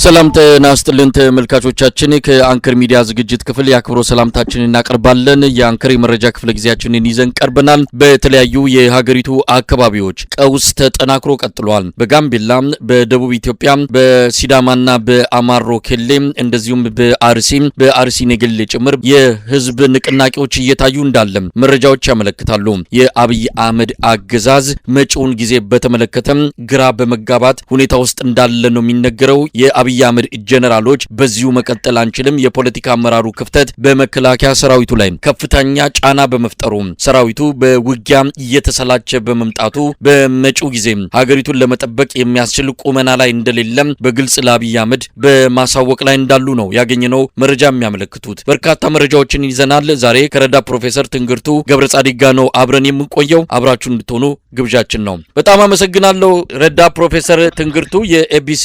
ሰላም ጤና ይስጥልን ተመልካቾቻችን፣ ከአንከር ሚዲያ ዝግጅት ክፍል የአክብሮት ሰላምታችንን እናቀርባለን። የአንከር የመረጃ ክፍለ ጊዜያችንን ይዘን ቀርበናል። በተለያዩ የሀገሪቱ አካባቢዎች ቀውስ ተጠናክሮ ቀጥሏል። በጋምቤላ፣ በደቡብ ኢትዮጵያ፣ በሲዳማና በአማሮ ኬሌ እንደዚሁም በአርሲ በአርሲ ነገሌ ጭምር የህዝብ ንቅናቄዎች እየታዩ እንዳለ መረጃዎች ያመለክታሉ። የአብይ አህመድ አገዛዝ መጪውን ጊዜ በተመለከተም ግራ በመጋባት ሁኔታ ውስጥ እንዳለ ነው የሚነገረው። የአብይ አህመድ ጀነራሎች በዚሁ መቀጠል አንችልም፣ የፖለቲካ አመራሩ ክፍተት በመከላከያ ሰራዊቱ ላይ ከፍተኛ ጫና በመፍጠሩ ሰራዊቱ በውጊያ እየተሰላቸ በመምጣቱ በመጪው ጊዜ ሀገሪቱን ለመጠበቅ የሚያስችል ቁመና ላይ እንደሌለም በግልጽ ለአብይ አህመድ በማሳወቅ ላይ እንዳሉ ነው ያገኘነው መረጃ የሚያመለክቱት። በርካታ መረጃዎችን ይዘናል። ዛሬ ከረዳ ፕሮፌሰር ትንግርቱ ገብረጻዲቅ ጋር ነው አብረን የምንቆየው። አብራችሁ እንድትሆኑ ግብዣችን ነው። በጣም አመሰግናለሁ ረዳ ፕሮፌሰር ትንግርቱ የኤቢሲ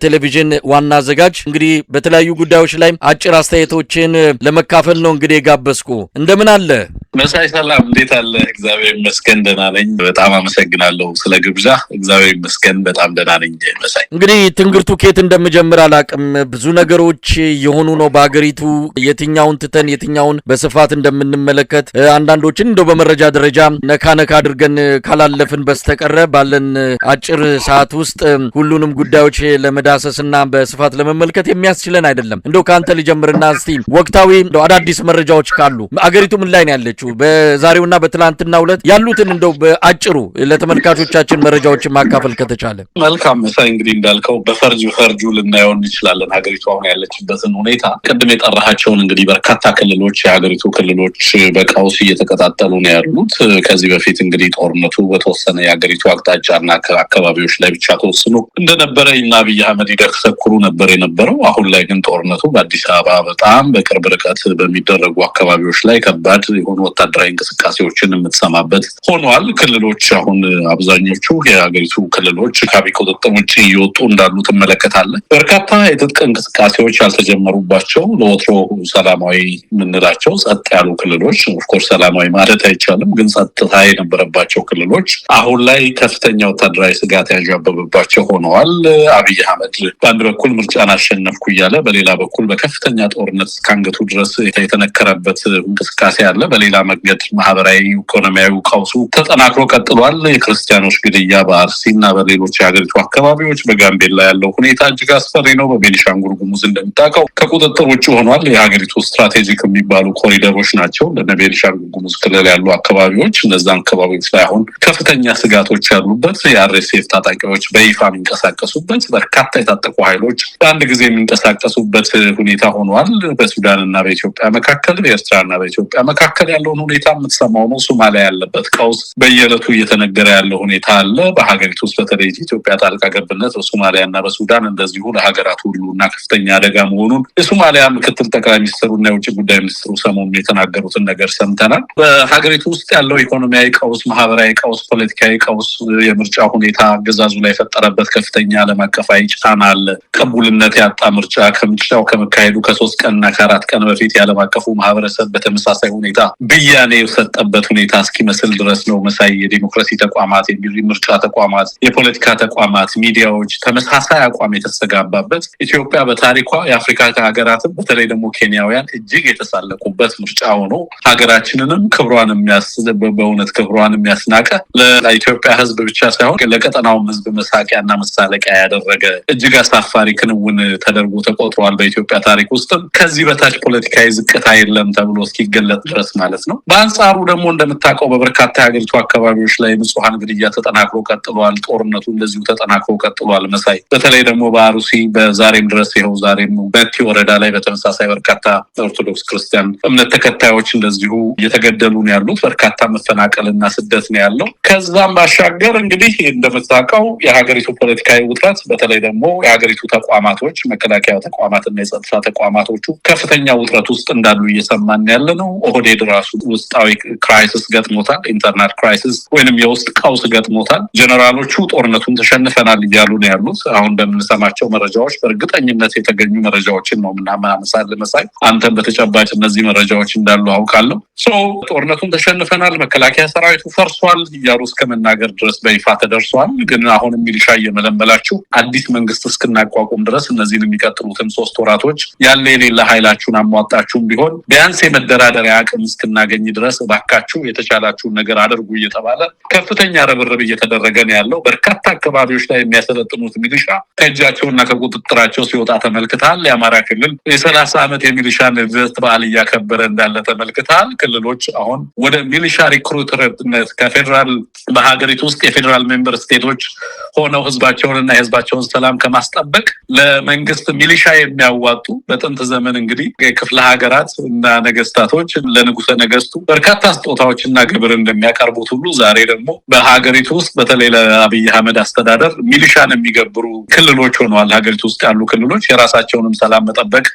ቴሌቪዥን ዋና አዘጋጅ። እንግዲህ በተለያዩ ጉዳዮች ላይ አጭር አስተያየቶችን ለመካፈል ነው እንግዲህ የጋበዝኩ። እንደምን አለ መሳይ? ሰላም፣ እንዴት አለ? እግዚአብሔር ይመስገን ደህና ነኝ። በጣም አመሰግናለሁ ስለ ግብዣ። እግዚአብሔር ይመስገን በጣም ደህና ነኝ መሳይ። እንግዲህ ትንግርቱ ከየት እንደምጀምር አላቅም። ብዙ ነገሮች የሆኑ ነው በሀገሪቱ። የትኛውን ትተን የትኛውን በስፋት እንደምንመለከት አንዳንዶችን እንደው በመረጃ ደረጃ ነካ ነካ አድርገን ካላለፍን በስተቀረ ባለን አጭር ሰዓት ውስጥ ሁሉንም ጉዳዮች ለመዳሰስና በስፋት ለመመልከት የሚያስችለን አይደለም። እንደው ከአንተ ልጀምርና እስቲ ወቅታዊ እንደው አዳዲስ መረጃዎች ካሉ አገሪቱ ምን ላይ ነው ያለችው? በዛሬውና በትላንትናው ዕለት ያሉትን እንደው በአጭሩ ለተመልካቾቻችን መረጃዎችን ማካፈል ከተቻለ። መልካም መሳይ፣ እንግዲህ እንዳልከው በፈርጅ ፈርጁ ልናየው እንችላለን ሀገሪቱ አሁን ያለችበትን ሁኔታ። ቅድም የጠራሃቸውን እንግዲህ በርካታ ክልሎች የሀገሪቱ ክልሎች በቀውስ እየተቀጣጠሉ ነው ያሉት። ከዚህ በፊት እንግዲህ ጦርነቱ በተወሰነ የሀገሪቱ አቅጣጫና አካባቢዎች ላይ ብቻ ተወስኖ እንደነበረ እና አብይ አህመድ ይደሰኩሩ ነበር የነበረው። አሁን ላይ ግን ጦርነቱ በአዲስ አበባ በጣም በቅርብ ርቀት በሚደረጉ አካባቢዎች ላይ ከባድ የሆኑ ወታደራዊ እንቅስቃሴዎችን የምትሰማበት ሆኗል። ክልሎች አሁን አብዛኞቹ የሀገሪቱ ክልሎች ከአብይ ቁጥጥር ውጭ እየወጡ እንዳሉ ትመለከታለህ። በርካታ የትጥቅ እንቅስቃሴዎች ያልተጀመሩባቸው ለወትሮ ሰላማዊ የምንላቸው ጸጥ ያሉ ክልሎች፣ of course ሰላማዊ ማለት አይቻልም፣ ግን ጸጥታ የነበረባቸው ክልሎች አሁን ላይ ከፍተኛ ወታደራዊ ስጋት ያንዣበበባቸው ሆነዋል። አብይ አህመድ በአንድ በኩል ምርጫን አሸነፍኩ እያለ በሌላ በኩል በከፍተኛ ጦርነት እስከ አንገቱ ድረስ የተነከረበት እንቅስቃሴ አለ። በሌላ መንገድ ማህበራዊ ኢኮኖሚያዊ ቀውሱ ተጠናክሮ ቀጥሏል። የክርስቲያኖች ግድያ በአርሲ እና በሌሎች የሀገሪቱ አካባቢዎች፣ በጋምቤላ ያለው ሁኔታ እጅግ አስፈሪ ነው። በቤኒሻንጉል ጉሙዝ እንደምታውቀው ከቁጥጥር ውጭ ሆኗል። የሀገሪቱ strategic የሚባሉ ኮሪደሮች ናቸው እንደነ ቤኒሻንጉል ጉሙዝ ክልል ያሉ አካባቢዎች። እነዛን አካባቢዎች ላይ አሁን ከፍተኛ ስጋቶች ያሉበት፣ የአርኤስኤፍ ታጣቂዎች በይፋ የሚንቀሳቀሱበት፣ በርካታ የታጠቁ ኃይሎች በአንድ ጊዜ የሚንቀሳቀሱበት ሁኔታ ሆኗል። በሱዳን እና በኢትዮጵያ መካከል፣ በኤርትራ እና በኢትዮጵያ መካከል ያለውን ሁኔታ የምትሰማው ነው። ሶማሊያ ያለበት ቀውስ በየዕለቱ እየተነገረ ያለው ሁኔታ አለ። በሀገሪቱ ውስጥ በተለይ ኢትዮጵያ ጣልቃ ገብነት በሶማሊያ እና በሱዳን እንደዚሁ ለሀገራቱ ሁሉ እና ከፍተኛ አደጋ መሆኑን የሶማሊያ ምክትል ጠቅላይ ሚኒስትሩ እና የውጭ ጉዳይ ሚኒስትሩ ሰሞኑን የተናገሩትን ነገር ሰምተናል። በሀገሪቱ ውስጥ ያለው ኢኮኖሚያዊ ቀውስ፣ ማህበራዊ ቀውስ፣ ፖለቲካዊ ቀውስ፣ የምርጫ ሁኔታ አገዛዙ ላይ የፈጠረበት ከፍተኛ ዓለም አቀፋዊ ጫና አለ። ቅቡልነት ያጣ ምርጫ ከምርጫው ከመካሄዱ ከ3 ቀንና ከ4 ቀን በፊት የዓለም አቀፉ ማህበረሰብ በተመሳሳይ ሁኔታ ብያኔ የሰጠበት ሁኔታ እስኪመስል ድረስ ነው። መሳይ፣ የዲሞክራሲ ተቋማት፣ የምርጫ ተቋማት፣ የፖለቲካ ተቋማት፣ ሚዲያዎች ተመሳሳይ አቋም የተስተጋባበት፣ ኢትዮጵያ በታሪኳ የአፍሪካ ሀገራትም በተለይ ደግሞ ኬንያውያን እጅግ የተሳለቁበት ምርጫ ሆኖ ሀገራችንንም ክብሯን በእውነት ክብሯን የሚያስናቀ፣ ለኢትዮጵያ ሕዝብ ብቻ ሳይሆን ለቀጠናውም ሕዝብ መሳቂያና መሳለቂያ ያደረገ እጅግ አሳፋሪ ክንውን ተደርጎ ተቆጥሯል። በኢትዮጵያ ታሪክ ውስጥም ከዚህ በታች ፖለቲካዊ ዝቅታ የለም ተብሎ እስኪገለጥ ድረስ ማለት ነው። በአንጻሩ ደግሞ እንደምታውቀው በበርካታ የሀገሪቱ አካባቢዎች ላይ ንጹሐን ግድያ ተጠናክሮ ቀጥሏል። ጦርነቱ እንደዚሁ ተጠናክሮ ቀጥሏል። መሳይ፣ በተለይ ደግሞ በአሩሲ በዛሬም ድረስ ይኸው ዛሬም በቲ ወረዳ ላይ በተመሳሳይ በርካታ ኦርቶዶክስ ክርስቲያን እምነት ተከታዮች እንደዚሁ እየተገደሉ ነው ያሉት። በርካታ መፈናቀልና ስደት ነው ያለው። ከዛም ባሻገር እንግዲህ እንደምታውቀው የሀገሪቱ ፖለቲካዊ ውጥረት በተለይ ደግሞ የሀገሪቱ ተቋማቶች፣ መከላከያ ተቋማትና የጸጥታ ተቋማቶቹ ከፍተኛ ውጥረት ውስጥ እንዳሉ እየሰማን ያለ ነው። ኦህዴድ ራሱ ውስጣዊ crisis ገጥሞታል። Internal crisis ወይንም የውስጥ ቀውስ ገጥሞታል። ጀነራሎቹ ጦርነቱን ተሸንፈናል እያሉ ነው ያሉት። አሁን በምንሰማቸው መረጃዎች በእርግጠኝነት የተገኙ መረጃዎችን ነው የምናመሳል። መሳይ፣ አንተም በተጨባጭ እነዚህ መረጃዎች እንዳሉ አውቃለሁ። So ጦርነቱን ተሸንፈናል፣ መከላከያ ሰራዊቱ ፈርሷል እያሉ እስከ መናገር ድረስ በይፋ ተደርሷል። ግን አሁንም ሚሊሻ እየመለመላችሁ አዲስ መንግስት እስክናቋቁም እስክናቋቁም ድረስ እነዚህን የሚቀጥሉትን 3 ወራቶች ያለ የሌለ ኃይላችሁን አሟጣችሁም ቢሆን ቢያንስ የመደራደሪያ አቅም እስክናገኝ ድረስ እባካችሁ የተቻላችሁን ነገር አድርጉ እየተባለ ከፍተኛ ርብርብ እየተደረገ ነው ያለው። በርካታ አካባቢዎች ላይ የሚያሰለጥኑት ሚሊሻ ከእጃቸውና ከቁጥጥራቸው ሲወጣ ተመልክተሃል። የአማራ ክልል የ30 ዓመት የሚሊሻን ልደት በዓል እያከበረ እንዳለ ተመልክተሃል። ክልሎች አሁን ወደ ሚሊሻ recruiter ነት ከፌዴራል፣ በሀገሪቱ ውስጥ የፌዴራል member state ኦች ሆነው ህዝባቸውንና የህዝባቸውን ሰላም ከማስጠበቅ ለመንግስት ሚሊሻ የሚያዋጡ፣ በጥንት ዘመን እንግዲህ የክፍለ ሀገራት እና ነገስታቶች ለንጉሰ ነገስቱ በርካታ ስጦታዎችና ግብር እንደሚያቀርቡት ሁሉ ዛሬ ደግሞ በሀገሪቱ ውስጥ በተለይ ለአብይ አህመድ አስተዳደር ሚሊሻን የሚገብሩ ክልሎች ሆነዋል። ሀገሪቱ ውስጥ ያሉ ክልሎች የራሳቸውንም ሰላም መጠበቅ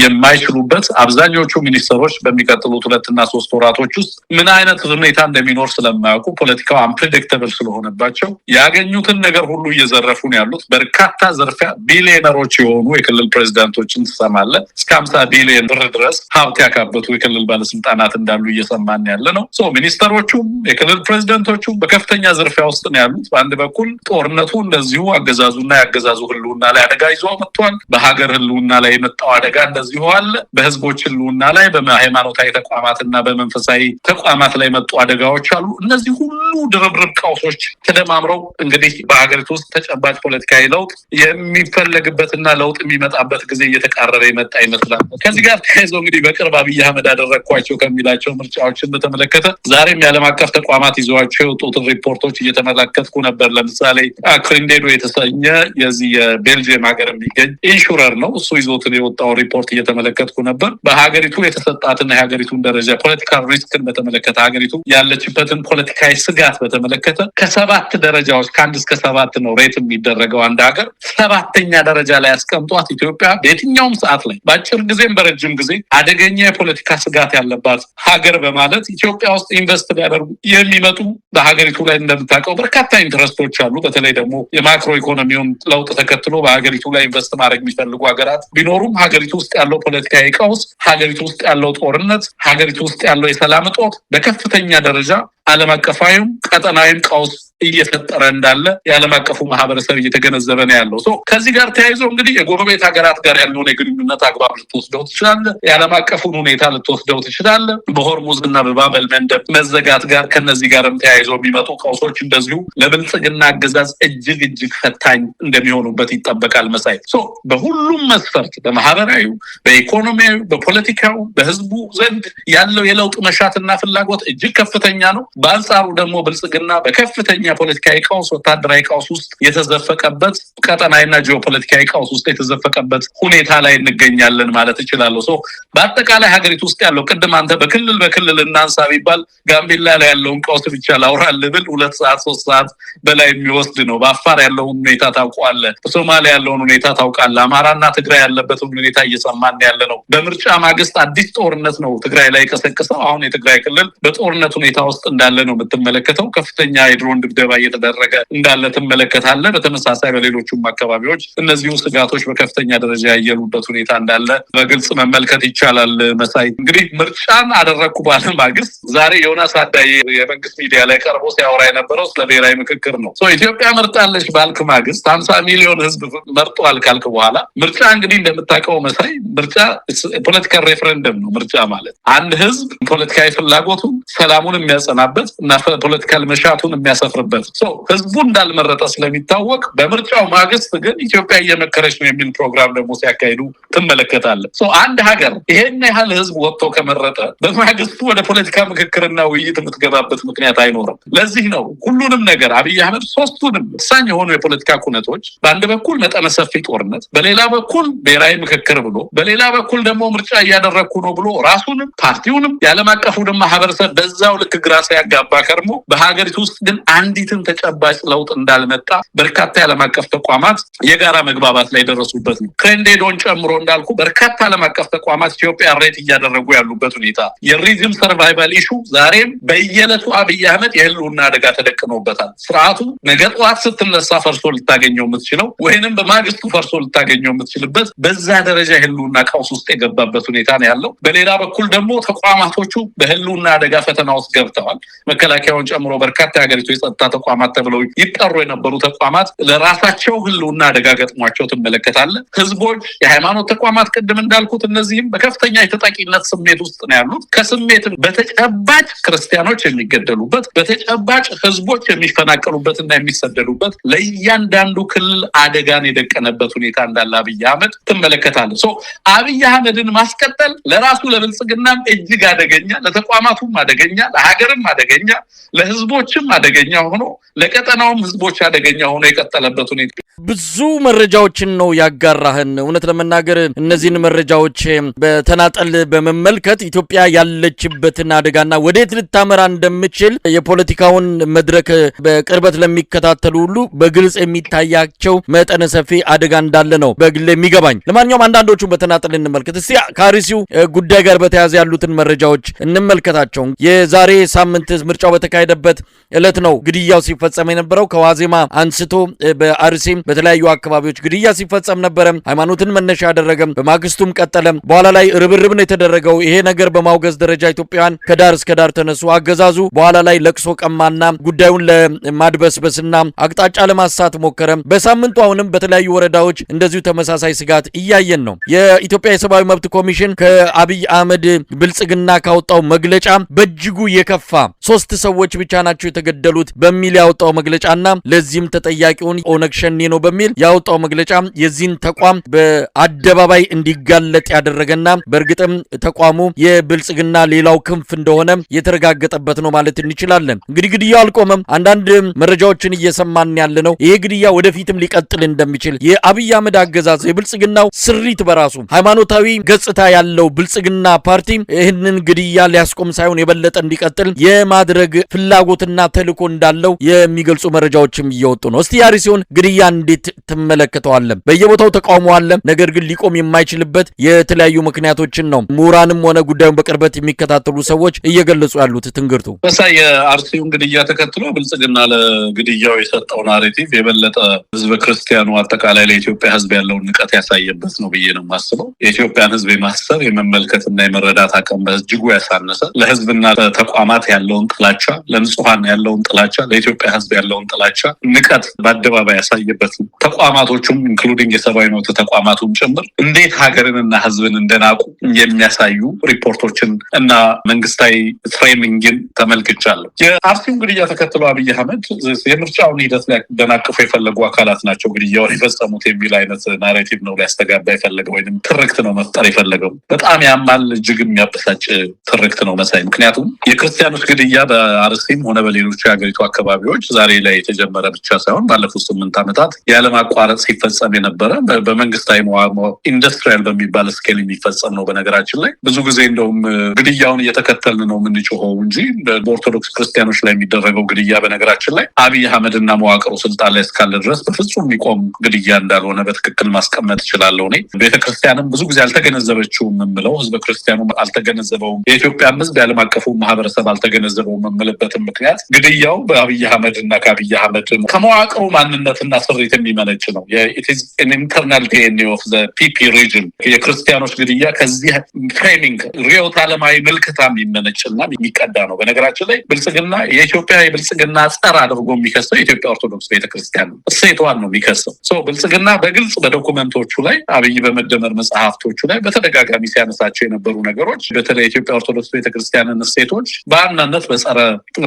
የማይችሉበት፣ አብዛኞቹ ሚኒስትሮች በሚቀጥሉት 2ና 3 ወራቶች ውስጥ ምን አይነት ሁኔታ እንደሚኖር ስለማያውቁ፣ ፖለቲካው unpredictable ስለሆነባቸው ያገኙትን ነገር ሁሉ እየዘረፉ ነው ያሉት። በርካታ ዝርፊያ፣ ቢሊዮነሮች የሆኑ የክልል ፕሬዚዳንቶችን ትሰማለህ። እስከ 50 ቢሊዮን ብር ድረስ ሀብት ያካበቱ የክልል ባለስልጣናት እንዳሉ እየሰማን ያለ ነው። So ሚኒስተሮቹም የክልል ፕሬዚደንቶቹም በከፍተኛ ዝርፊያ ውስጥ ነው ያሉት። በአንድ በኩል ጦርነቱ እንደዚሁ አገዛዙና የአገዛዙ ህልውና ላይ አደጋ ይዞ መጥቷል። በሀገር ህልውና ላይ የመጣው አደጋ እንደዚሁ አለ። በህዝቦች ህልውና ላይ፣ በሃይማኖታዊ ተቋማት እና በመንፈሳዊ ተቋማት ላይ መጡ አደጋዎች አሉ። እነዚህ ሁሉ ድርብርብ ቀውሶች ተደማምረው እንግዲህ በሀገሪቱ ውስጥ ተጨባጭ ፖለቲካዊ ለውጥ የሚፈለግበትና ለውጥ የሚመጣበት ጊዜ እየተቃረበ የመጣ ይመስላል። ከዚህ ጋር ተያይዞ እንግዲህ በቅርብ አብይ አህመድ አደረግኳቸው ከሚላቸው ምርጫዎችን በተመለከተ ዛሬም የዓለም አቀፍ ተቋማት ይዘዋቸው የወጡትን ሪፖርቶች እየተመለከትኩ ነበር። ለምሳሌ አክሪንዴዶ የተሰኘ የዚህ የቤልጅየም ሀገር የሚገኝ insurer ነው። እሱ ይዞትን የወጣውን ሪፖርት እየተመለከትኩ ነበር። በሀገሪቱ የተሰጣትና የሀገሪቱን ደረጃ political risk ን በተመለከተ፣ ሀገሪቱ ያለችበትን ፖለቲካዊ ስጋት በተመለከተ ከሰባት ደረጃዎች፣ ከ1 እስከ 7 ነው rate የሚደረገው አንድ ሀገር፣ ሰባተኛ ደረጃ ላይ ያስቀምጧት ኢትዮጵያ በየትኛውም ሰዓት ላይ በአጭር ጊዜም በረጅም ጊዜ አደገኛ የፖለቲካ ስጋት ያለባት ሀገር በማለት ኢትዮጵያ ውስጥ invest ሊያደርጉ የሚመጡ፣ በሀገሪቱ ላይ እንደምታውቀው በርካታ interest ኦች አሉ። በተለይ ደግሞ የማክሮ ኢኮኖሚውን ለውጥ ተከትሎ በሀገሪቱ ላይ invest ማድረግ የሚፈልጉ ሀገራት ቢኖሩም ሀገሪቱ ውስጥ ያለው ፖለቲካዊ ቀውስ፣ ሀገሪቱ ውስጥ ያለው ጦርነት፣ ሀገሪቱ ውስጥ ያለው የሰላም እጦት በከፍተኛ ደረጃ ዓለም አቀፋዊም ቀጠናዊም ቀውስ እየፈጠረ እንዳለ የዓለም አቀፉ ማህበረሰብ እየተገነዘበ ነው ያለው። So ከዚህ ጋር ተያይዞ እንግዲህ የጎረቤት ሀገራት ጋር ያለውን የግንኙነት አግባብ ልትወስደው ትችላለህ። የዓለም አቀፉን ሁኔታ ልትወስደው ትችላለህ። በሆርሙዝ እና በባበል መንደብ መዘጋት ጋር ከነዚህ ጋርም ተያይዞ የሚመጡ ቀውሶች እንደዚሁ ለብልጽግና አገዛዝ እጅግ እጅግ ፈታኝ እንደሚሆኑበት ይጠበቃል። መሳይ፣ so በሁሉም መስፈርት በማህበራዊ፣ በኢኮኖሚያዊ፣ በፖለቲካው፣ በህዝቡ ዘንድ ያለው የለውጥ መሻትና ፍላጎት እጅግ ከፍተኛ ነው። በአንጻሩ ደግሞ ብልጽግና በከፍተኛ ፖለቲካዊ ቀውስ፣ ወታደራዊ ቀውስ ውስጥ የተዘፈቀበት፣ ቀጠናዊና ጂኦፖለቲካዊ ቀውስ ውስጥ የተዘፈቀበት ሁኔታ ላይ እንገኛለን ማለት እችላለሁ። So በአጠቃላይ ሀገሪቱ ውስጥ ያለው፣ ቅድም አንተ በክልል በክልል እናንሳ ቢባል ጋምቤላ ላይ ያለውን ቀውስ ብቻ ላውራልህ ብል 2 ሰዓት 3 ሰዓት በላይ የሚወስድ ነው። በአፋር ያለውን ሁኔታ ታውቀዋለህ። በሶማሊያ ያለውን ሁኔታ ታውቃለህ። አማራና ትግራይ ያለበትን ሁኔታ እየሰማን ያለ ነው። በምርጫ ማግስት አዲስ ጦርነት ነው ትግራይ ላይ የቀሰቀሰው። አሁን የትግራይ ክልል በጦርነት ሁኔታ ውስጥ እንዳለ ነው የምትመለከተው። ከፍተኛ የድሮን ድብደባ እየተደረገ እንዳለ ትመለከታለህ። በተመሳሳይ በሌሎቹም አካባቢዎች እነዚሁ ስጋቶች በከፍተኛ ደረጃ ያየሉበት ሁኔታ እንዳለ በግልጽ መመልከት ይቻላል። መሳይ፣ እንግዲህ ምርጫን አደረግኩ ባለ ማግስት ዛሬ ዮናስ አዳዬ የመንግስት ሚዲያ ላይ ቀርቦ ሲያወራ የነበረው ስለ ብሔራዊ ምክክር ነው። So ኢትዮጵያ መርጣለች ባልክ ማግስት፣ 50 ሚሊዮን ህዝብ መርጧል ካልክ በኋላ፣ ምርጫ እንግዲህ እንደምታውቀው መሳይ፣ ምርጫ political referendum ነው። ምርጫ ማለት አንድ ህዝብ ፖለቲካዊ ፍላጎቱን፣ ሰላሙን የሚያጸናበት እና political መሻቱን የሚያሰፍርበት፣ ህዝቡ እንዳልመረጠ ስለሚታወቅ በምርጫው ማግስት ግን ኢትዮጵያ እየመከረች ነው የሚል ፕሮግራም ደግሞ ሲያካሂዱ ትመለከታለህ። So አንድ ሀገር ይሄን ያህል ህዝብ ወጥቶ ከመረጠ በማግስቱ ወደ ፖለቲካ ምክክርና ውይይት የምትገባበት ምክንያት አይኖርም። ለዚህ ነው ሁሉንም ነገር አብይ አህመድ ሶስቱንም ወሳኝ የሆኑ የፖለቲካ ኩነቶች፣ በአንድ በኩል መጠነ ሰፊ ጦርነት፣ በሌላ በኩል ብሔራዊ ምክክር ብሎ፣ በሌላ በኩል ደግሞ ምርጫ እያደረግኩ ነው ብሎ ራሱንም ፓርቲውንም የዓለም አቀፉንም ማህበረሰብ በዛው ልክ ግራ ሲያጋባ ከርሞ በሀገሪቱ ውስጥ ግን አንዲትም ተጨባጭ ለውጥ እንዳልመጣ በርካታ የዓለም አቀፍ ተቋማት የጋራ መግባባት ላይ ደረሱበት ነው። ክሬንዴዶን ጨምሮ እንዳልኩ በርካታ ዓለም አቀፍ ተቋማት ኢትዮጵያ rate እያደረጉ ያሉበት ሁኔታ የ regime survival issue ዛሬም በየዕለቱ አብይ አህመድ የህልውና አደጋ ተደቅኖበታል። ስርዓቱ ነገ ጠዋት ስትነሳ ፈርሶ ልታገኘው የምትችለው ወይንም በማግስቱ ፈርሶ ልታገኘው የምትችልበት በዛ ደረጃ የህልውና የህልውና ቀውስ ውስጥ የገባበት ሁኔታ ነው ያለው። በሌላ በኩል ደግሞ ተቋማቶቹ በህልውና አደጋ ፈተና ውስጥ ገብተዋል። መከላከያውን ጨምሮ በርካታ የሀገሪቱ የጸጥታ ተቋማት ተብለው ይጠሩ የነበሩ ተቋማት ለራሳቸው ህልውና አደጋ ገጥሟቸው ትመለከታለህ። ህዝቦች፣ የሃይማኖት ተቋማት ቅድም እንዳልኩት እነዚህም በከፍተኛ የተጠቂነት ስሜት ውስጥ ነው ያሉት። ከስሜትም በተጨባጭ ክርስቲያኖች የሚገደሉበት፣ በተጨባጭ ህዝቦች የሚፈናቀሉበትና የሚሰደዱበት፣ ለእያንዳንዱ ክልል አደጋን የደቀነበት ሁኔታ እንዳለ አብይ አህመድ ትመለከታለህ። So አብይ አህመድን ማስቀጠል ለራሱ ለብልጽግናም እጅግ አደገኛ፣ ለተቋማቱም አደገኛ፣ ለሀገርም አደገኛ፣ ለህዝቦችም አደገኛ ሆኖ፣ ለቀጠናውም ህዝቦች አደገኛ ሆኖ የቀጠለበት ሁኔታ። ብዙ መረጃዎችን ነው ያጋራህን። እውነት ለመናገር እነዚህን መረጃዎች በተናጠል በመመልከት ኢትዮጵያ ያለችበትን አደጋና ወዴት ልታመራ እንደምትችል የፖለቲካውን መድረክ በቅርበት ለሚከታተሉ ሁሉ በግልጽ የሚታያቸው መጠነ ሰፊ አደጋ እንዳለ ነው በግል የሚገባኝ። ለማንኛውም አንዳንዶቹን በተናጠል እንመልከት። እስቲ ከአርሲው ጉዳይ ጋር በተያያዘ ያሉትን መረጃዎች እንመልከታቸው። የዛሬ ሳምንት ምርጫው በተካሄደበት እለት ነው ግድያው ሲፈጸም የነበረው። ከዋዜማ አንስቶ በአርሲም በተለያዩ አካባቢዎች ግድያ ሲፈጸም ነበረ። ሃይማኖትን መነሻ ያደረገ፣ በማግስቱም ቀጠለ። በኋላ ላይ ርብርብ ነው የተደረገው። ይሄ ነገር በማውገዝ ደረጃ ኢትዮጵያውያን ከዳር እስከ ዳር ተነሱ። አገዛዙ በኋላ ላይ ለቅሶ ቀማና ጉዳዩን ለማድበስበስና አቅጣጫ ለማሳት ሞከረ። በሳምንቱ አሁንም በተለያዩ ወረዳዎች እንደዚሁ ተመሳሳይ ስጋት እያየን ነው። የኢትዮጵያ የሰብአዊ መብት ኮሚሽን ከአብይ አህመድ ብልጽግና ካወጣው መግለጫ በእጅጉ የከፋ፣ ሶስት ሰዎች ብቻ ናቸው የተገደሉት በሚል ያወጣው መግለጫና ለዚህም ተጠያቂውን ኦነግ ሸኔ ነው በሚል ያወጣው መግለጫ የዚህን ተቋም በአደባባይ እንዲጋለጥ ያደረገና በእርግጥም ተቋሙ የብልጽግና ሌላው ክንፍ እንደሆነ የተረጋገጠበት ነው ማለት እንችላለን። እንግዲህ ግድያው አልቆመም። አንዳንድ መረጃዎችን እየሰማን ያለ ነው። ይሄ ግድያ ወደፊትም ሊቀጥል እንደሚችል፣ የአብይ አህመድ አገዛዝ፣ የብልጽግናው ስሪት በራሱ ሃይማኖታዊ ገጽታ ያለው ብልጽግና ፓርቲ ይህንን ግድያ ሊያስቆም ሳይሆን የበለጠ እንዲቀጥል የማድረግ ፍላጎትና ተልዕኮ እንዳለው የሚገልጹ መረጃዎችም እየወጡ ነው። እስቲ የአርሲውን ግድያ እንዴት ትመለከተዋለህ? በየቦታው ተቃውሞ አለ። ነገር ግን ሊቆም የማይችልበት የተለያዩ ምክንያቶችን ነው ምሁራንም ሆነ ጉዳዩን በቅርበት የሚከታተሉ ሰዎች እየገለጹ ያሉት። ትንግርቱ። መሳይ፣ የአርሲውን ግድያ ተከትሎ ብልጽግና ለግድያው የሰጠው narrative የበለጠ ህዝበ ክርስቲያኑ፣ አጠቃላይ ለኢትዮጵያ ህዝብ ያለውን ንቀት ያሳየበት ነው ብዬ ነው የማስበው። የኢትዮጵያን ህዝብ የማሰብ፣ የመመልከትና የመረዳት አቅም በእጅጉ ያሳነሰ፣ ለህዝብና ለተቋማት ያለውን ጥላቻ፣ ለንጹሐን ያለውን ጥላቻ፣ ለኢትዮጵያ ህዝብ ያለውን ጥላቻ፣ ንቀት በአደባባይ ያሳየበት ነው። ተቋማቶቹም including የሰብአዊ መብት ተቋማቱም ጭምር እንዴት ሀገርንና ህዝብን እንደናቁ የሚያሳዩ ሪፖርቶችን እና መንግስታዊ framing ን ተመልክቻለሁ። የአርሲውን ግድያ ተከትሎ አብይ አህመድ የምርጫውን ሂደት ሊያደናቅፉ የፈለጉ አካላት ናቸው ግድያውን የፈጸሙት የሚል አይነት narrative ነው ሊያስተጋባ የፈለገው ወይም ትርክት ነው መፍጠር የፈለገው። በጣም ያማል፣ እጅግ የሚያበሳጭ ትርክት ነው መሳይ። ምክንያቱም የክርስቲያኖች ግድያ በአርሲም ሆነ በሌሎች የሀገሪቱ አካባቢዎች ዛሬ ላይ የተጀመረ ብቻ ሳይሆን ባለፉት 8 ዓመታት ያለማቋረጥ ሲፈጸም የነበረ፣ በመንግስታዊ industrial በሚባል scale የሚፈጸም ነው። በነገራችን ላይ ብዙ ጊዜ እንደውም ግድያውን እየተከተልን ነው የምንጮኸው እንጂ በኦርቶዶክስ ክርስቲያኖች ላይ የሚደረገው ግድያ በነገራችን ላይ አብይ አህመድና መዋቅሩ ስልጣን ላይ እስካለ ድረስ በፍጹም የሚቆም ግድያ እንዳልሆነ በትክክል ማስቀመጥ እችላለሁ። እኔ ቤተክርስቲያንም ብዙ ጊዜ አልተገነዘበችውም የምለው፣ ህዝበ ክርስቲያኑ አልተገነዘበውም፣ የኢትዮጵያም ህዝብ፣ የዓለም አቀፉ ማህበረሰብ አልተገነዘበውም የምልበትም ምክንያት ግድያው በአብይ አህመድ እና ከአብይ አህመድ ከመዋቅሩ ማንነትና ስሪት የሚመነጭ ነው። Internal DNA of PP regime። የክርስቲያኖች ግድያ ከዚህ framing፣ ርዕዮተ ዓለማዊ ምልከታ የሚመነጭና የሚቀዳ ነው። በነገራችን ላይ ብልጽግና የኢትዮጵያ የብልጽግና ጸር አድርጎ የሚከሰው የኢትዮጵያ ኦርቶዶክስ ቤተክርስቲያን ነው። እሴቷን ነው የሚከሰው። ብልጽግና በግልጽ በ document ኦቹ ላይ፣ አብይ በመደመር መጽሐፍቶቹ ላይ በተደጋጋሚ ሲያነሳቸው የነበሩ ነገሮች በተለይ የኢትዮጵያ ኦርቶዶክስ ቤተክርስቲያንን እሴቶች በዋናነት በጸረ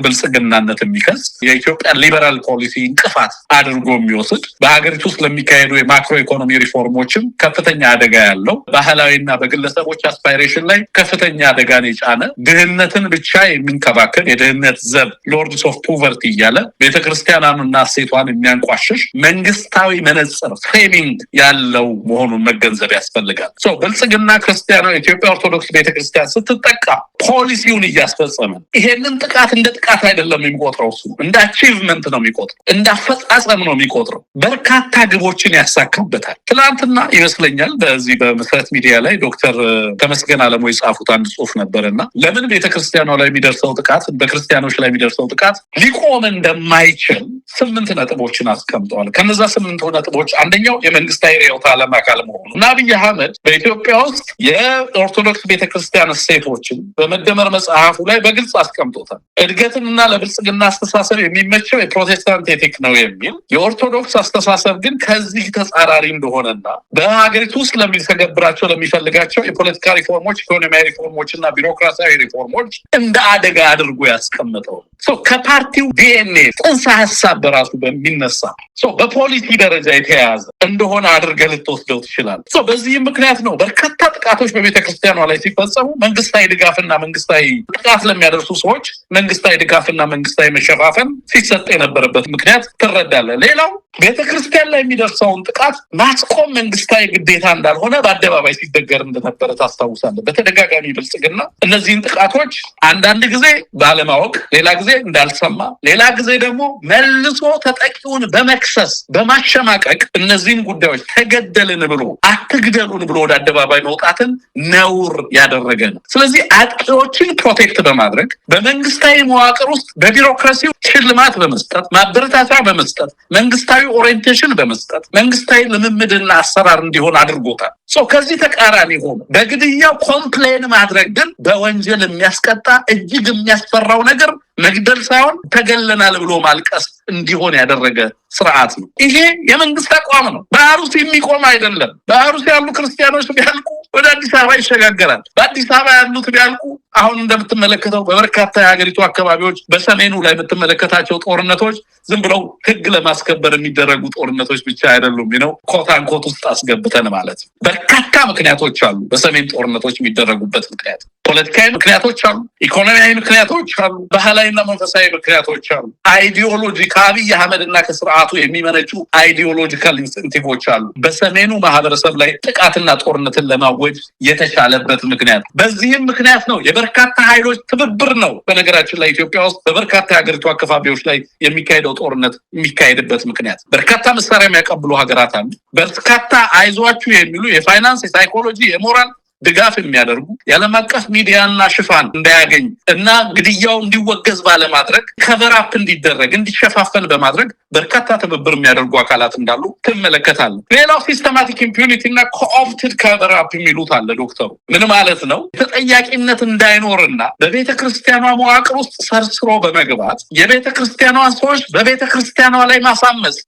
ብልጽግናነት የሚከስ፣ የኢትዮጵያ liberal policy እንቅፋት አድርጎ የሚወስድ፣ በሀገሪቱ ውስጥ ለሚካሄዱ የ macro economy reform ኦችም ከፍተኛ አደጋ ያለው፣ ባህላዊና በግለሰቦች aspiration ላይ ከፍተኛ አደጋን የጫነ፣ ድህነትን ብቻ የሚንከባከብ፣ የድህነት ዘብ lords of poverty እያለ ቤተክርስቲያኗንና እሴቷን የሚያንቋሽሽ መንግስታዊ መነጽር framing ያለው መሆኑን መገንዘብ ያስፈልጋል። ብልጽግና ክርስቲያኗ ኢትዮጵያ ኦርቶዶክስ ቤተክርስቲያን ስትጠቃ ፖሊሲውን እያስፈጸመ ነው። ይሄንን ጥቃት እንደ ጥቃት አይደለም የሚቆጥረው፣ እሱ እንደ achievement ነው የሚቆጥረው፣ እንደ አፈጻጸም ነው የሚቆጥረው። በርካታ ግቦችን ያሳካበታል። ትናንትና ይመስለኛል በዚህ በመሰረት ሚዲያ ላይ ዶክተር ተመስገን አለሙ የጻፉት አንድ ጽሁፍ ነበር እና ለምን ቤተክርስቲያኗ ላይ የሚደርሰው ጥቃት፣ በክርስቲያኖች ላይ የሚደርሰው ጥቃት ሊቆም እንደማይችል 8 ነጥቦችን አስቀምጠዋል። ከነዛ 8 ነጥቦች አንደኛው የመንግስታዊ ርዕዮተ ዓለም አካል መሆኑ እና አብይ አህመድ በኢትዮጵያ ውስጥ የኦርቶዶክስ ቤተክርስቲያን እሴቶችን በመደመር መጽሐፉ ላይ በግልጽ አስቀምጦታል። እድገትንና ለብልጽግና አስተሳሰብ የሚመቸው የፕሮቴስታንት ethic ነው የሚል፣ የኦርቶዶክስ አስተሳሰብ ግን ከዚህ ተጻራሪ እንደሆነና በሀገሪቱ ውስጥ ለሚተገብራቸው ለሚፈልጋቸው የፖለቲካ ሪፎርሞች፣ ኢኮኖሚያዊ ሪፎርሞች እና ቢሮክራሲያዊ ሪፎርሞች እንደ አደጋ አድርጎ ያስቀምጠው። ከፓርቲው ዲኤንኤ ጽንሰ ሀሳብ በራሱ በሚነሳ በፖሊሲ ደረጃ የተያያዘ እንደሆነ አድርገህ ልትወስደው ትችላለህ። በዚህም ምክንያት ነው በርካታ ጥቃቶች በቤተክርስቲያኗ ላይ ሲፈጸሙ መንግስታዊ ድጋፍና መንግስታዊ ጥቃት ለሚያደርሱ ሰዎች መንግስታዊ ድጋፍና መንግስታዊ መሸፋፈን ሲሰጥ የነበረበት ምክንያት ትረዳለህ። ሌላው ቤተክርስቲያን ላይ የሚደርሰውን ጥቃት ማስቆም መንግስታዊ ግዴታ እንዳልሆነ በአደባባይ ሲደገር እንደነበረ ታስታውሳለህ። በተደጋጋሚ ብልጽግና እነዚህን ጥቃቶች አንዳንድ ጊዜ ባለማወቅ፣ ሌላ ጊዜ እንዳልሰማ፣ ሌላ ጊዜ ደግሞ መልሶ ተጠቂውን በመክሰስ በማሸማቀቅ እነዚህን ጉዳዮች ተገደልን ብሎ አትግደሉን ብሎ ወደ አደባባይ መውጣትን ነውር ያደረገ ነው። ስለዚህ አጥቂዎችን protect በማድረግ፣ በመንግስታዊ መዋቅር ውስጥ በቢሮክራሲው ሽልማት በመስጠት፣ ማበረታቻ በመስጠት፣ መንግስታዊ orientation በመስጠት፣ መንግስታዊ ልምምድና አሰራር እንዲሆን አድርጎታል። ከዚህ ተቃራኒ ሆኖ በግድያው complain ማድረግ ግን በወንጀል የሚያስቀጣ፣ እጅግ የሚያስፈራው ነገር መግደል ሳይሆን ተገለናል ብሎ ማልቀስ እንዲሆን ያደረገ ስርዓት ነው። ይሄ የመንግስት አቋም ነው። በአሩሲ የሚቆም አይደለም። በአሩሲ ያሉ ክርስቲያኖች ቢያልቁ ወደ አዲስ አበባ ይሸጋገራል። በአዲስ አበባ ያሉት ቢያልቁ አሁን እንደምትመለከተው በበርካታ የሀገሪቱ አካባቢዎች በሰሜኑ ላይ የምትመለከታቸው ጦርነቶች ዝም ብለው ህግ ለማስከበር የሚደረጉ ጦርነቶች ብቻ አይደሉም ነው፣ quote unquote ውስጥ አስገብተን ማለት ነው። በርካታ ምክንያቶች አሉ። በሰሜን ጦርነቶች የሚደረጉበት ምክንያት ፖለቲካዊ ምክንያቶች አሉ፣ ኢኮኖሚያዊ ምክንያቶች አሉ፣ ባህላዊና መንፈሳዊ ምክንያቶች አሉ። Ideology ከአብይ አህመድ እና ከስርዓቱ የሚመነጩ ideological incentive ኦች አሉ። በሰሜኑ ማህበረሰብ ላይ ጥቃትና ጦርነትን ለማወጅ የተቻለበት ምክንያት በዚህም ምክንያት ነው። የበርካታ ኃይሎች ትብብር ነው። በነገራችን ላይ ኢትዮጵያ ውስጥ በበርካታ የሀገሪቱ አካባቢዎች ላይ የሚካሄደው ጦርነት የሚካሄድበት ምክንያት በርካታ መሳሪያ የሚያቀብሉ ሀገራት አሉ። በርካታ አይዟችሁ የሚሉ የፋይናንስ፣ የሳይኮሎጂ፣ የሞራል ድጋፍ የሚያደርጉ፣ የዓለም አቀፍ ሚዲያና ሽፋን እንዳያገኝ እና ግድያው እንዲወገዝ ባለማድረግ cover up እንዲደረግ፣ እንዲሸፋፈን በማድረግ በርካታ ትብብር የሚያደርጉ አካላት እንዳሉ ትመለከታለህ። ሌላው systematic impunity እና co-opted cover up የሚሉት አለ ዶክተሩ። ምን ማለት ነው? ተጠያቂነት እንዳይኖርና በቤተ ክርስቲያኗ መዋቅር ውስጥ ሰርስሮ በመግባት የቤተ ክርስቲያኗን ሰዎች በቤተ ክርስቲያኗ ላይ ማሳመፅ።